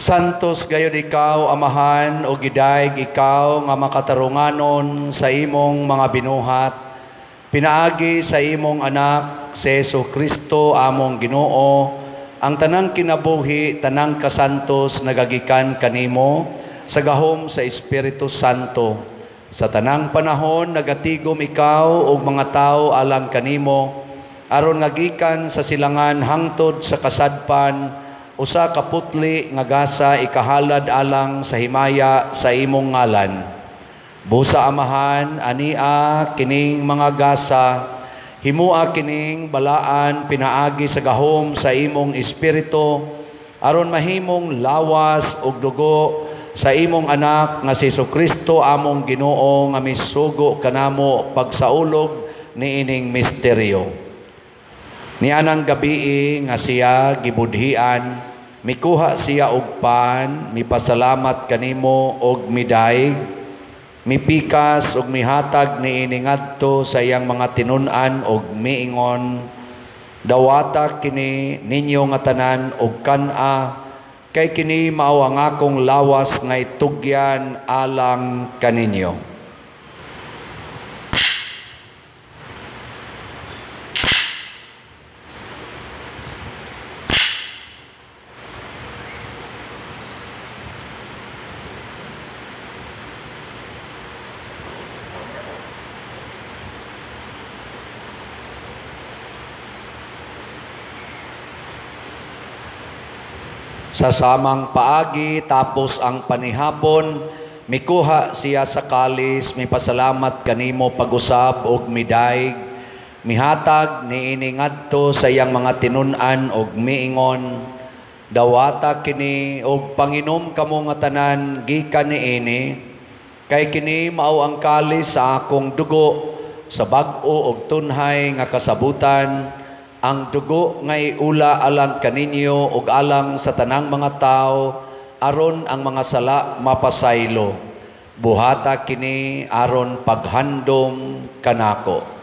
Santos gayud ikaw, Amahan, o gidayeg ikaw nga makatarunganon sa imong mga binuhat, pinaagi sa imong anak, si Jesu Kristo among Ginoo, ang tanang kinabuhi, tanang kasantos nagagikan kanimo sa gahom sa Espiritu Santo. Sa tanang panahon nagatigom ikaw og mga tawo alang kanimo, aron nga gikan sa silangan hangtod sa kasadpan, usa ka putli nga gasa ikahalad alang sa himaya sa imong ngalan. Busa Amahan, ania kining mga gasa, himua kining balaan pinaagi sa gahom sa imong espiritu, aron mahimong lawas ug dugo sa imong anak nga si Jesu Kristo among Ginoo nga misugo kanamo pagsaulog niining misteryo. Nianang gabii nga siya gibudhian, mikuha siya og pan, mipasalamat kanimo og midayeg, mipikas og mihatag niini ngadto sa iyang mga tinun-an og miingon, dawata kini ninyo nga tanan og kan-a, kay kini mao ang akong lawas nga itugyan alang kaninyo. Sa samang paagi tapos ang panihapon, mikuha siya sa kalis, mipasalamat kanimo pag-usab og midaig, mihatag niini ngadto sa iyang mga tinun-an og miingon, dawata kini og panginom kamo nga tanan gikan niini, kay kini mao ang kalis sa akong dugo sa bag-o og tunhay nga kasabutan, ang dugo nga iula alang kaninyo ug alang sa tanang mga tawo aron ang mga sala mapasaylo. Buhata kini aron paghandom kanako.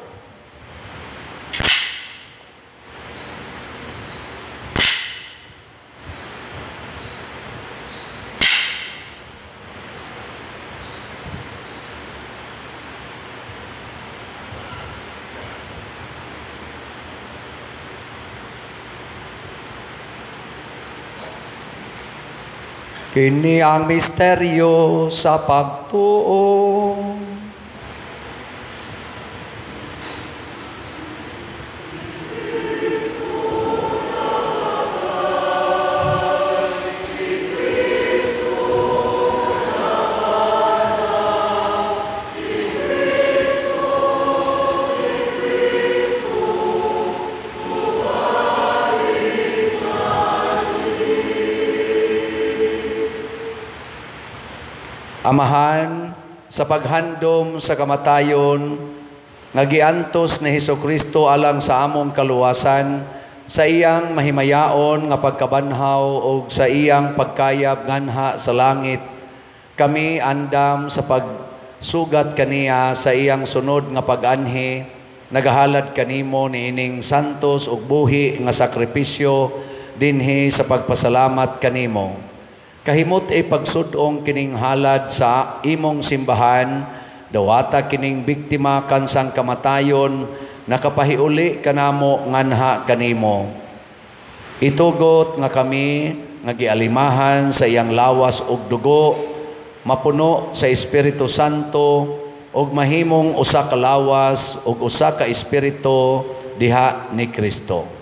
Kini ang misteryo sa pagtuo. Amahan, sa paghandom sa kamatayon nga giantos ni Hesukristo alang sa among kaluwasan, sa iyang mahimayaon nga pagkabanhaw og sa iyang pagkayab nganha sa langit, kami andam sa pagsugat kaniya sa iyang sunod nga pag-anhi, nagahalad kanimo niining santos ug buhi nga sakripisyo dinhi sa pagpasalamat kanimo. Kahimot ay pagsudong kining halad sa imong simbahan, dawata kining biktima kansang kamatayon, nakapahiuli kanamo nganha kanimo. Itugot nga kami nga gialimahan sa iyang lawas ug dugo, mapuno sa Espiritu Santo ug mahimong usa ka lawas ug usa ka espiritu diha ni Kristo.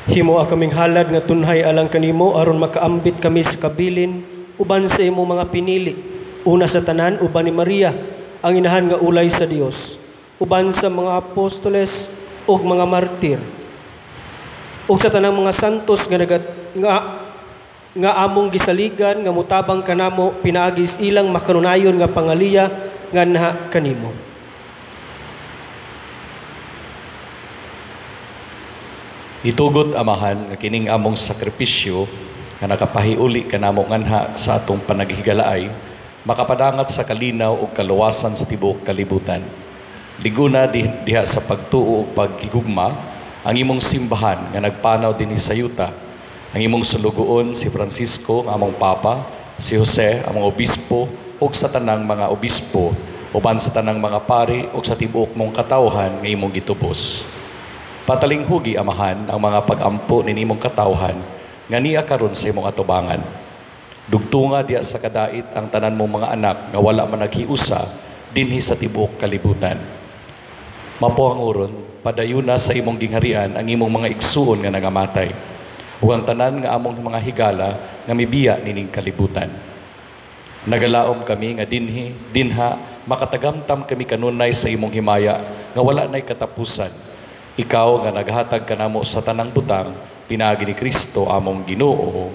Himoa kaming halad nga tunhay alang kanimo aron makaambit kami sa kabilin uban sa imong mga pinili. Una sa tanan uban ni Maria, ang inahan nga ulay sa Dios, uban sa mga apostoles ug mga martir, ug sa tanang mga santos nga nga among gisaligan nga mutabang kanamo pinaagi sa ilang makanunayon nga pangaliya nganha kanimo. Itugot, Amahan, nga kining among sakripisyo nga nakapahiuli kanamo nganha sa atong panaghigalaay, makapadangat sa kalinaw ug kaluwasan sa tibuok kalibutan. Liguna diha sa pagtuo ug paghigugma ang imong simbahan nga nagpanaw dinhi sa yuta, ang imong sulugoon si Francisco ang among Papa, si Jose among obispo ug sa tanang mga obispo, uban sa tanang mga pari ug sa tibuok mong katawhan nga imong gitubos. Patalinghugi, Amahan, ang mga pag-ampo ninimong katawhan nga niya karon sa imong atubangan. Dugtunga diha sa kadait ang tanan mong mga anak nga wala man naghiusa dinhi sa tibuok kalibutan. Mapuanguron, padayuna sa imong gingharian ang imong mga igsuon nga nangamatay, ug ang tanan nga among mga higala nga mibiya nining kalibutan. Nagalaom kami nga dinhi, dinha, makatagamtam kami kanunay sa imong himaya nga wala nay katapusan. Ikaw nga naghatag kanamo sa tanang butang, pinaagi ni Kristo among Ginoo.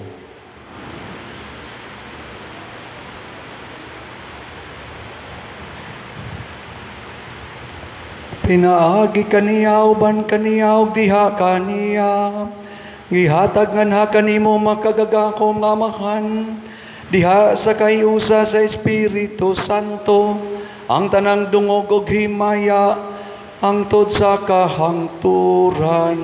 Pinaagi kaniya uban kaniya ug diha kaniya, gihatag nganha kanimo makagagahom nga Amahan, diha sa kahiusa sa Espiritu Santo, ang tanang dungog ug himaya hangtod sa kahangturan.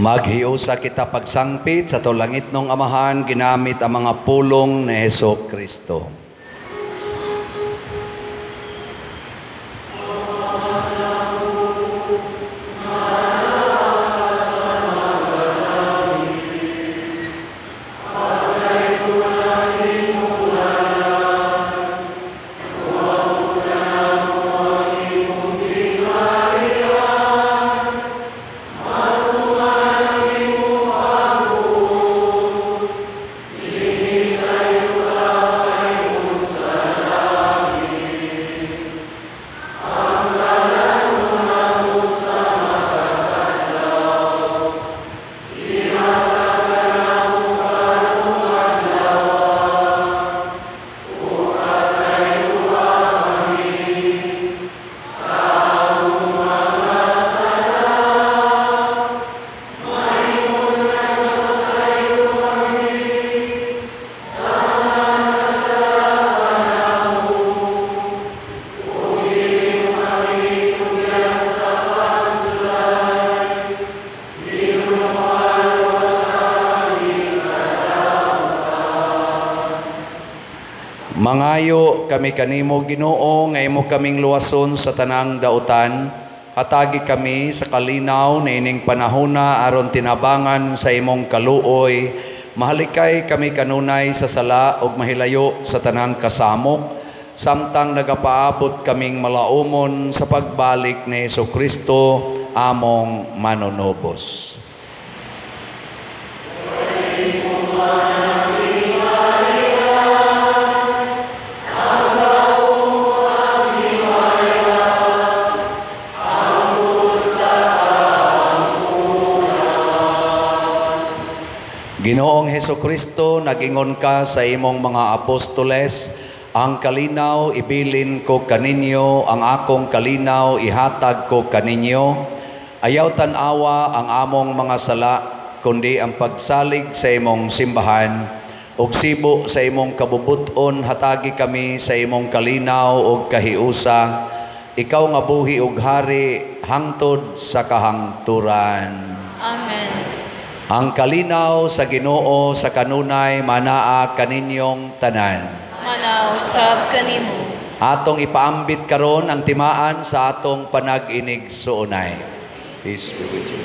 Maghiusa kita pagsangpit sa atong langitnong Amahan ginamit ang mga pulong ni Hesus Kristo. Mangayo kami kanimo Ginoo nga imo kaming luwason sa tanang dautan. Hatagi kami sa kalinaw niining panahona aron tinabangan sa imong kaluoy. Mahalikay kami kanunay sa sala ug mahilayo sa tanang kasamok, samtang nagapaabot kaming malaumon sa pagbalik ni Hesukristo among manunubos. Ginoong Hesukristo, nagingon ka sa imong mga apostoles, ang kalinaw ibilin ko kaninyo, ang akong kalinaw ihatag ko kaninyo. Ayaw tan-awa ang among mga sala, kundi ang pagsalig sa imong simbahan. Ug sibo sa imong kabubuton, hatagi kami sa imong kalinaw ug kahiusa. Ikaw nga buhi ug hari hangtod sa kahangturan. Amen. Ang kalinaw sa Ginoo sa kanunay manaa kaninyong tanan. Manaa usab kanimo. Atong ipaambit karon ang timaan sa atong panag-inig suunay. Peace be with you.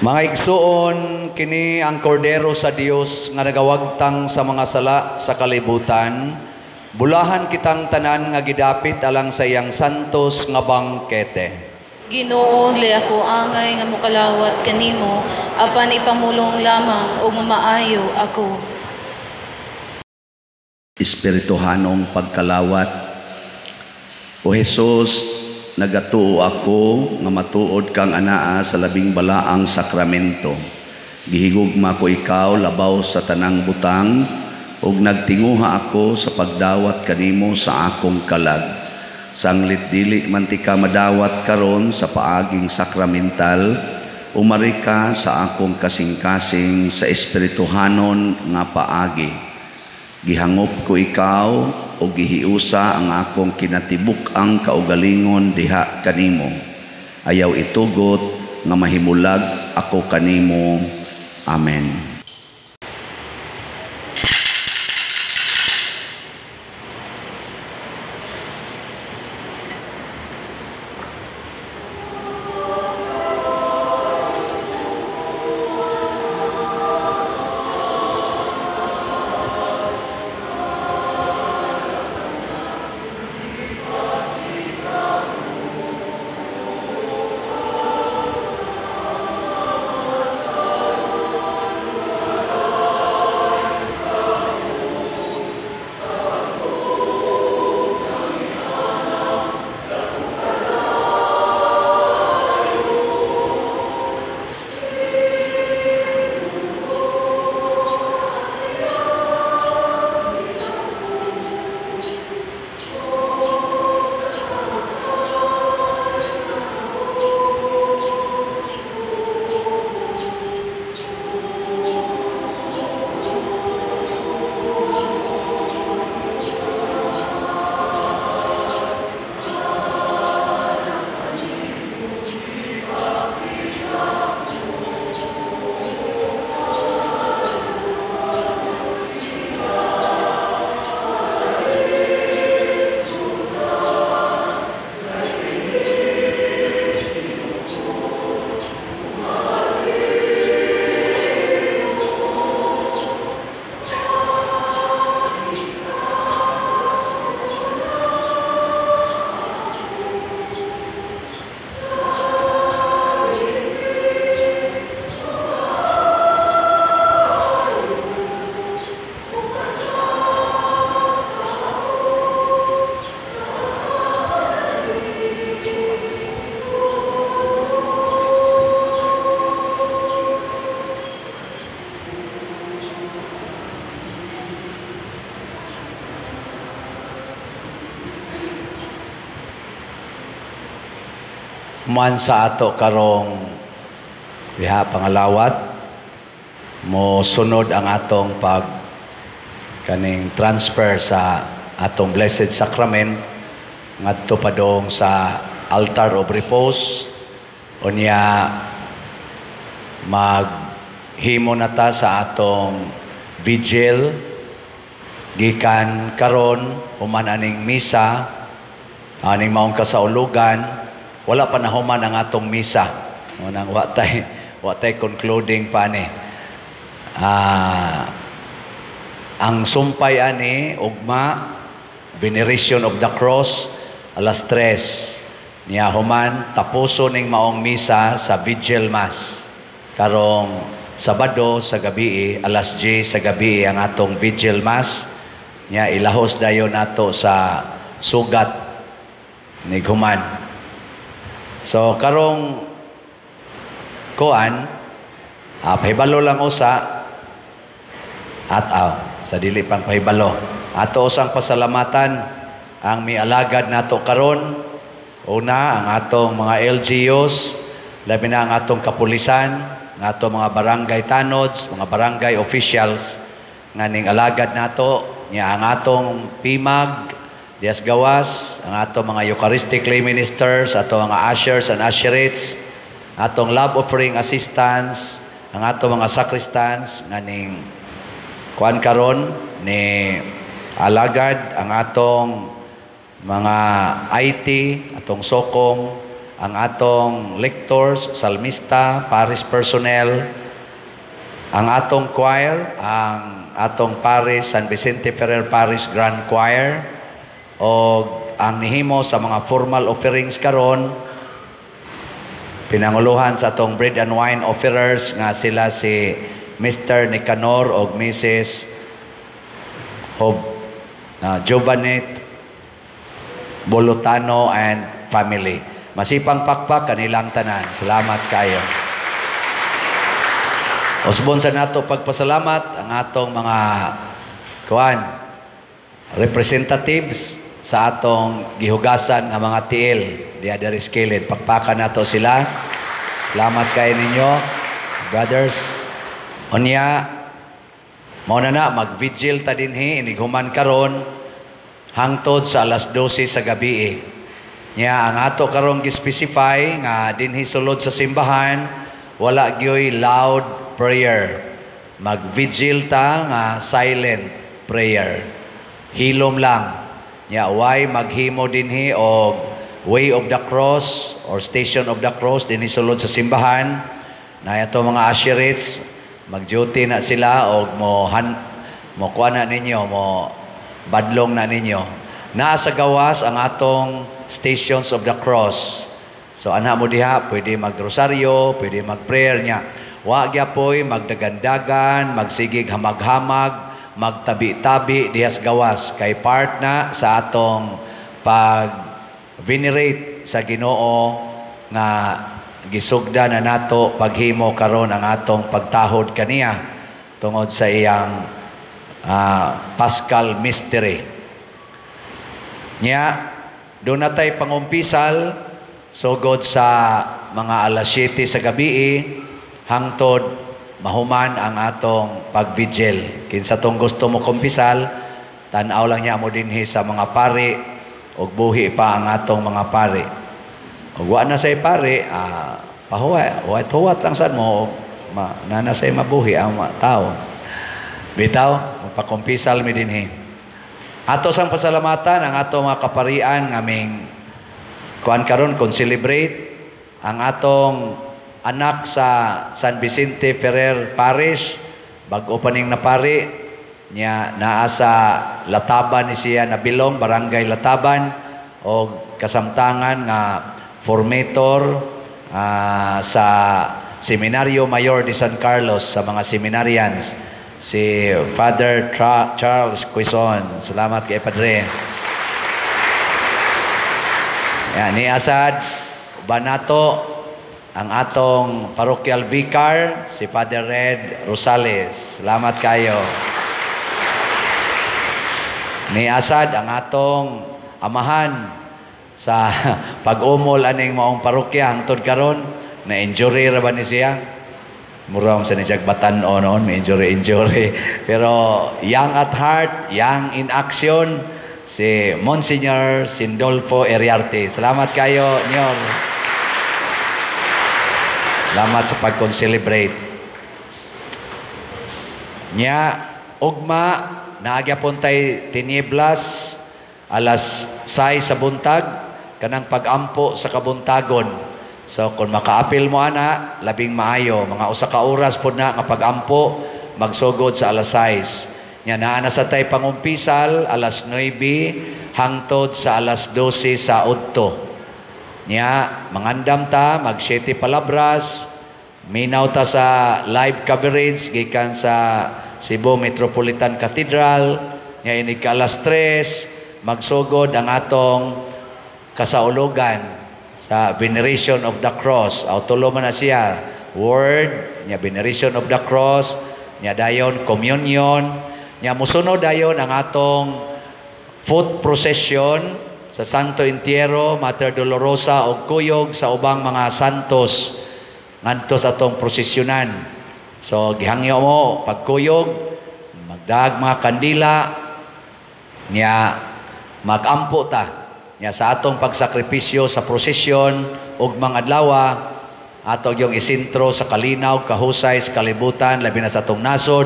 Mga igsuon, kini ang kordero sa Dios nga nagawagtang sa mga sala sa kalibutan. Bulahan kitang tanan nga gidapit alang sa iyang santos nga bangkete. Ginoo, dili ako angay nga mokalawat kanimo, apan ipamulong lamang ug mamaayo ako. Espirituhanong pagkalawat. O Jesus, nagatuo ako nga matuod kang anaa sa labing balaang sakramento. Gihigugma ko ikaw labaw sa tanang butang, ug nagtinguha ako sa pagdawat kanimo sa akong kalag. Sanglit dili man tika madawat karon sa paaging sakramental, umari ka sa akong kasing-kasing sa espirituhanon nga paagi. Gihangop ko ikaw o gihiusa ang akong kinatibuk-ang kaugalingon diha kanimo. Ayaw itugot nga mahimulag ako kanimo. Amen. Man sa ato karong diha pangalawat mo sunod ang atong pag kaning transfer sa atong Blessed Sacrament ngadto padong sa altar of repose. Unya maghimo na ta sa atong vigil gikan karon human aning misa aning maong kasaulugan. Wala pa nahuman ang atong misa. Unang watay concluding pa ni. Ang sumpay ani ugma veneration of the cross 3:00. Niya human tapuso ning maong misa sa vigil mass. Karong Sabado sa gabi 10:00 sa gabi ang atong vigil mass. Niya ilahos dayon nato sa sugat ni human. So karong kuan pahibalo lang usa at sa dili pang pahibalo. Ato usang pasalamatan ang mialagad nato karon. Una ang atong mga LGUs, labi na ang atong kapulisan, ang atong mga barangay tanods, mga barangay officials nga ning alagad nato, nya ang atong PIMAG Dias Gawas, ang atong mga Eucharistic lay ministers, atong mga ushers and usherettes, atong love offering assistants, ang atong mga sacristans nga ning kuan karon ni alagad, ang atong mga IT, atong sokong, ang atong lectors, salmista, parish personnel, ang atong choir, ang atong parish San Vicente Ferrer Parish Grand Choir, o ang nihimo sa mga formal offerings karon pinanguluhan sa atong bread and wine offerers nga sila si Mr. Nicanor og Mrs. Jovanet Bolotano and family. Masipang pakpak kanilang tanan. Salamat kayo. Usbon sa nato pagpasalamat ang atong mga kuan representatives sa atong gihugasan nga mga tiil diha diri sa kilid. Pakpakan nato sila. Salamat kay ninyo, brothers. Unya, mao na na, mag-vigil ta dinhi inig human karon hangtod sa alas 12 sa gabi. Nya ang ato karon gi-specify nga dinhi sulod sa simbahan wala gyoy loud prayer. Mag-vigil ta nga silent prayer. Hilom lang. Nya way maghimo dinhi og Way of the Cross or Station of the Cross dinhi sulod sa simbahan. Na ato mga usherates, mag-duty na sila og mo han mo kuha na ninyo, mo badlong na ninyo. Naa sa gawas ang atong Stations of the Cross. So anha mo diha, pwede magrosaryo, pwede mag-prayer niya. Wa gyapoy magdagandagan, magsigig hamag-hamag, magtabi-tabi diha sa gawas kay part na sa atong pag venerate sa Ginoo nga gisugda na nato paghimo karon ang atong pagtahod kaniya tungod sa iyang Paschal Mystery. Nya doon na tay pangumpisal sugod sa mga alas 7 sa gabi hangtod mahuman ang atong pag-vigil. Kinsa tong gusto mo kumpisal, tan-aw lang niya mo dinhi sa mga pari ug buhi pa ang atong mga pari. Ug wa na say pari, pahuwat, huwat lang sad mo, ma, na say mabuhi ang mga tao. Bitaw, magpakumpisal mi dinhi. Ato sang pasalamatan ang ato mga kaparian ngaming kuan karon kon celebrate ang atong anak sa San Vicente Ferrer Parish, bag-o pa ning napari niya, naa sa Lataban ni siya nabilong, Barangay Lataban, og kasamtangan nga formator sa Seminario Mayor de San Carlos sa mga seminarians, si Father Charles Quezon. Salamat kay Padre. Yan, ni Asad Banato ang atong parochial vicar, si Father Red Rosales. Salamat kayo. Ni Asad ang atong amahan sa pag-umol aning maong parokya hangtod karon. Na injury ra ba ni siya? Mura man sa ni siya batan-o noon, may injury injury. Pero young at heart, young in action, si Monsignor Sindolfo Eriarte. Salamat kayo, Nyor. Salamat sa pag-celebrate. Nya, ugma, naagyapon tay tinieblas, alas 6 sa buntag, kanang pag-ampo sa kabuntagon. So, kung makaapil mo ana, labing maayo. Mga usa ka oras po na nga pag-ampo, magsugod sa alas 6. Nya, naa na sa tay pangumpisal, alas 9, hangtod sa alas 12 sa udto. Nya, mangandam ta, mag 7 palabras, minaw ta sa live coverage gikan sa Cebu Metropolitan Cathedral. Nya, inig ka alas 3, magsugod ang atong kasaulugan sa veneration of the cross. Aw, tulo man na siya. Word, nya veneration of the cross, nya dayon communion, nya musunod dayon ang atong foot procession sa Santo Entierro, Mater Dolorosa og kuyog sa ubang mga santos ngadto sa atong prosesyonan. So gihangyo mo pagkuyog, magdag mga kandila, nya magampo ta. Nya sa atong pagsakripisyo sa prosesyon ug mga adlaw, ato yung isentro sa kalinaw, kahusay sa kalibutan, labi na sa atong nasod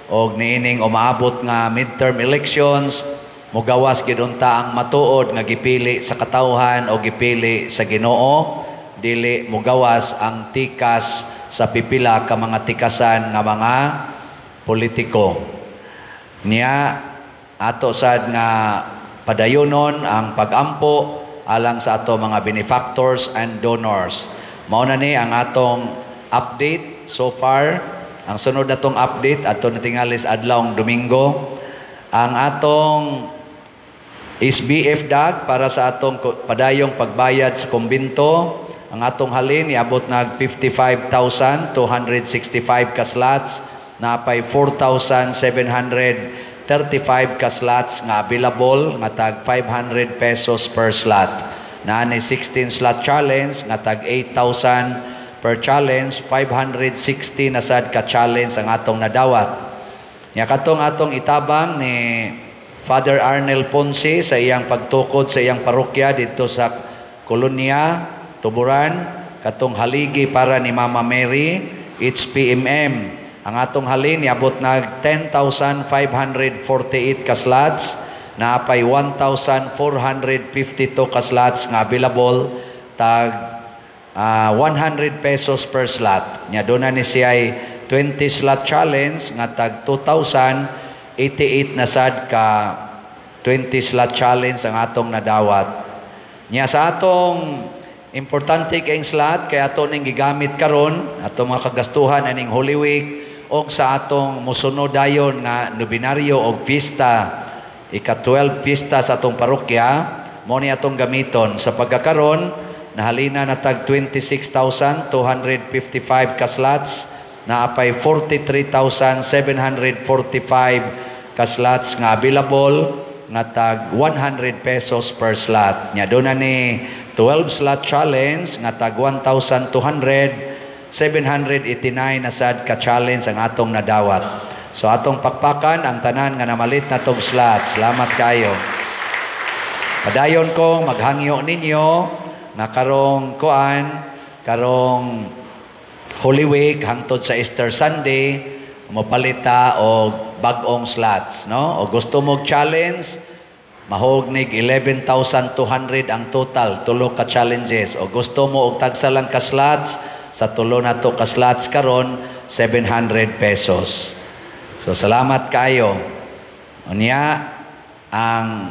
og niining umaabot nga midterm elections, mugawas gid unta ang matuod nga gipili sa katawhan o gipili sa Ginoo, dili mugawas ang tikas sa pipila ka mga tikasan nga mga politiko. Nya ato sad nga padayonon ang pagampo alang sa ato mga benefactors and donors. Mao na ni ang atong update so far. Ang sunod natong update ato natingalis adlawng Domingo. Ang atong SBF dag para sa atong padayong pagbayad sa kumbinto, ang atong halin iabot nag 55,265 ka slots, napay 4,735 35 ka slots nga available nga tag 500 pesos per slot. Naa ni 16 slot challenge nga tag 8,000 per challenge, 560 na sad ka challenge ang atong nadawat. Nya katong atong itabang ni Father Arnel Ponce sa iyang pagtukod sa iyang parokya didto sa Kolonya, Tuburan, katong haligi para ni Mama Mary, HPMM. Ang atong halin niabot nag 10,548 ka slots, naapay 1,452 ka slots nga available tag 100 pesos per slot. Nya doon na ni siya 20 slot challenge nga tag 2,088 na sad ka 20 slot challenge ang atong nadawat. Nya sa atong importante kayong slot kay ato ning gigamit karon atong mga kagastuhan aning Holy Week og sa atong mosunod dayon nga nobinaryo og pista, ika-12 pista sa atong parokya, mo ni atong gamiton sa pagkakaron nahalina na tag 26,255 ka slots, naapay 43,745 ka slots nga available nga tag 100 pesos per slot. Nya doon na ni 12 slot challenge nga tag 1,200, 789 na sad ka challenge ang atong nadawat. So atong pakpakan ang tanan nga namalit na tog slot. Salamat kayo. Padayon ko maghangyo ninyo nga karong kuan, karong Holy Week hangtod sa Easter Sunday mopalita og bag-ong slots, no? O gusto mo challenge, mahog nig 11,200 ang total, tulo ka challenges. O gusto mo og tagsa lang ka slots, sa tulo na to ka slots karon 700 pesos. So salamat kayo. Unya ang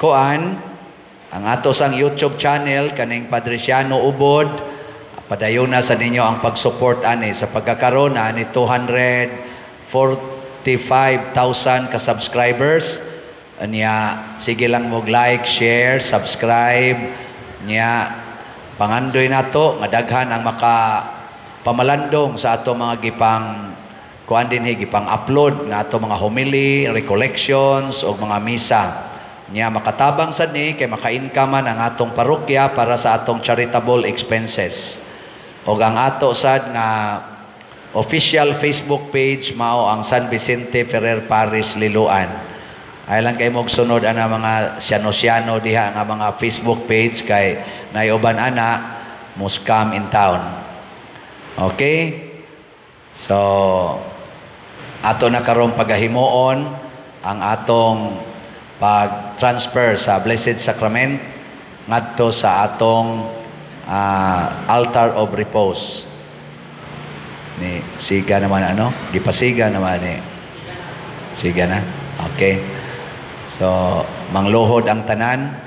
kuan, ang ato sang YouTube channel kaning Padriciano Ubod, padayon na sa ninyo ang pag-support ani sa pagkakaroon ani 245,000 ka subscribers. Anya sige lang mo like, share, subscribe. Nya pangandoy nato nga daghan ang maka pamalandong sa ato mga gipang kuan dinhi, gipang upload nga ato mga homily, recollections og mga misa. Nya makatabang sad ni kay maka-income man ang atong parokya para sa atong charitable expenses. Og ang ato sad nga official Facebook page mao ang San Vicente Ferrer Parish Liloan. Ay lang kay mog sunod ana mga siyano-siyano diha nga mga Facebook page kay nayuban ana mo scam in town. Okay? So ato na karon pagahimuon ang atong pag-transfer sa Blessed Sacrament ngadto sa atong altar of repose. Ni siga naman ano? Gipasiga naman ni. Siga na. Okay. So mangluhod ang tanan.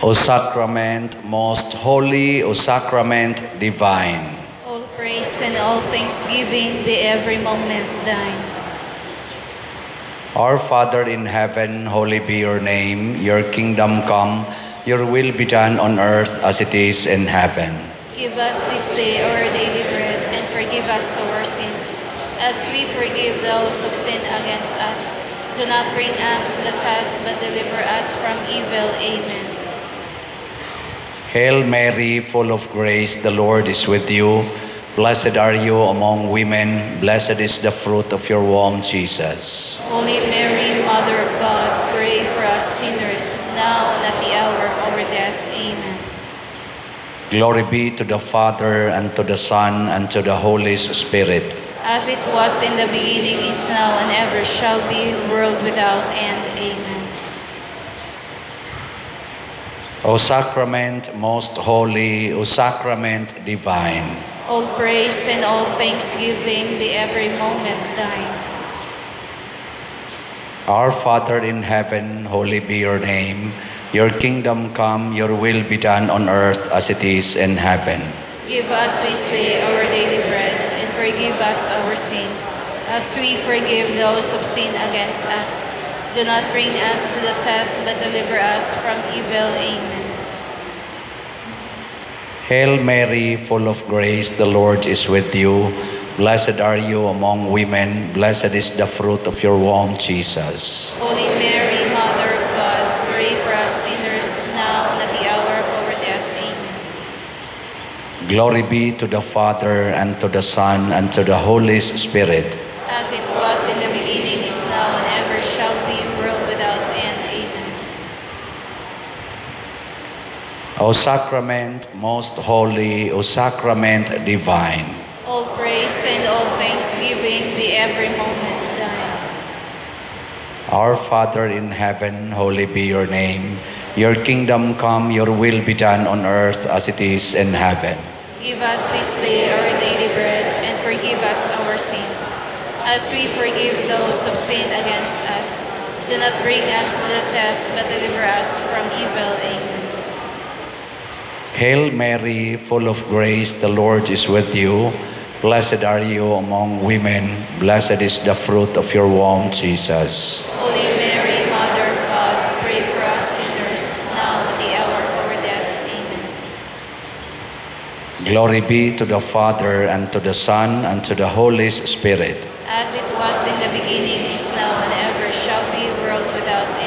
O Sacrament most holy, O Sacrament divine. All praise and all thanksgiving be every moment thine. Our Father in heaven, holy be your name. Your kingdom come, your will be done on earth as it is in heaven. Give us this day our daily bread, and forgive us our sins, as we forgive those who sin against us. Do not bring us to the test, but deliver us from evil. Amen. Hail Mary, full of grace, the Lord is with you. Blessed are you among women, blessed is the fruit of your womb, Jesus. Holy Mary, Mother of God, pray for us sinners, now and at the hour of our death. Amen. Glory be to the Father, and to the Son, and to the Holy Spirit. As it was in the beginning, is now, and ever shall be, world without end. Amen. O Sacrament most holy, O Sacrament divine. All praise and all thanksgiving be every moment thine. Our Father in heaven, holy be your name. Your kingdom come, your will be done on earth as it is in heaven. Give us this day our daily bread, and forgive us our sins, as we forgive those who sin against us. Do not bring us to the test, but deliver us from evil. Amen. Hail Mary, full of grace, the Lord is with you. Blessed are you among women, blessed is the fruit of your womb, Jesus. Holy Mary, Mother of God, pray for us sinners, now and at the hour of our death. Amen. Glory be to the Father, and to the Son, and to the Holy Spirit. As it was in the beginning, is now, and ever shall be, world without end. Amen. O Sacrament most holy, O Sacrament divine. All praise and all thanksgiving be every moment thine. Our Father in heaven, holy be your name. Your kingdom come, your will be done on earth as it is in heaven. Give us this day our daily bread, and forgive us our sins, as we forgive those who sin against us. Do not bring us to the test, but deliver us from evil. Amen. Hail Mary, full of grace, the Lord is with you. Blessed are you among women, blessed is the fruit of your womb, Jesus. Holy Mary, Mother of God, pray for us sinners, now and at the hour of our death. Amen. Glory be to the Father, and to the Son, and to the Holy Spirit. As it was in the beginning, is now, and ever shall be, world without end.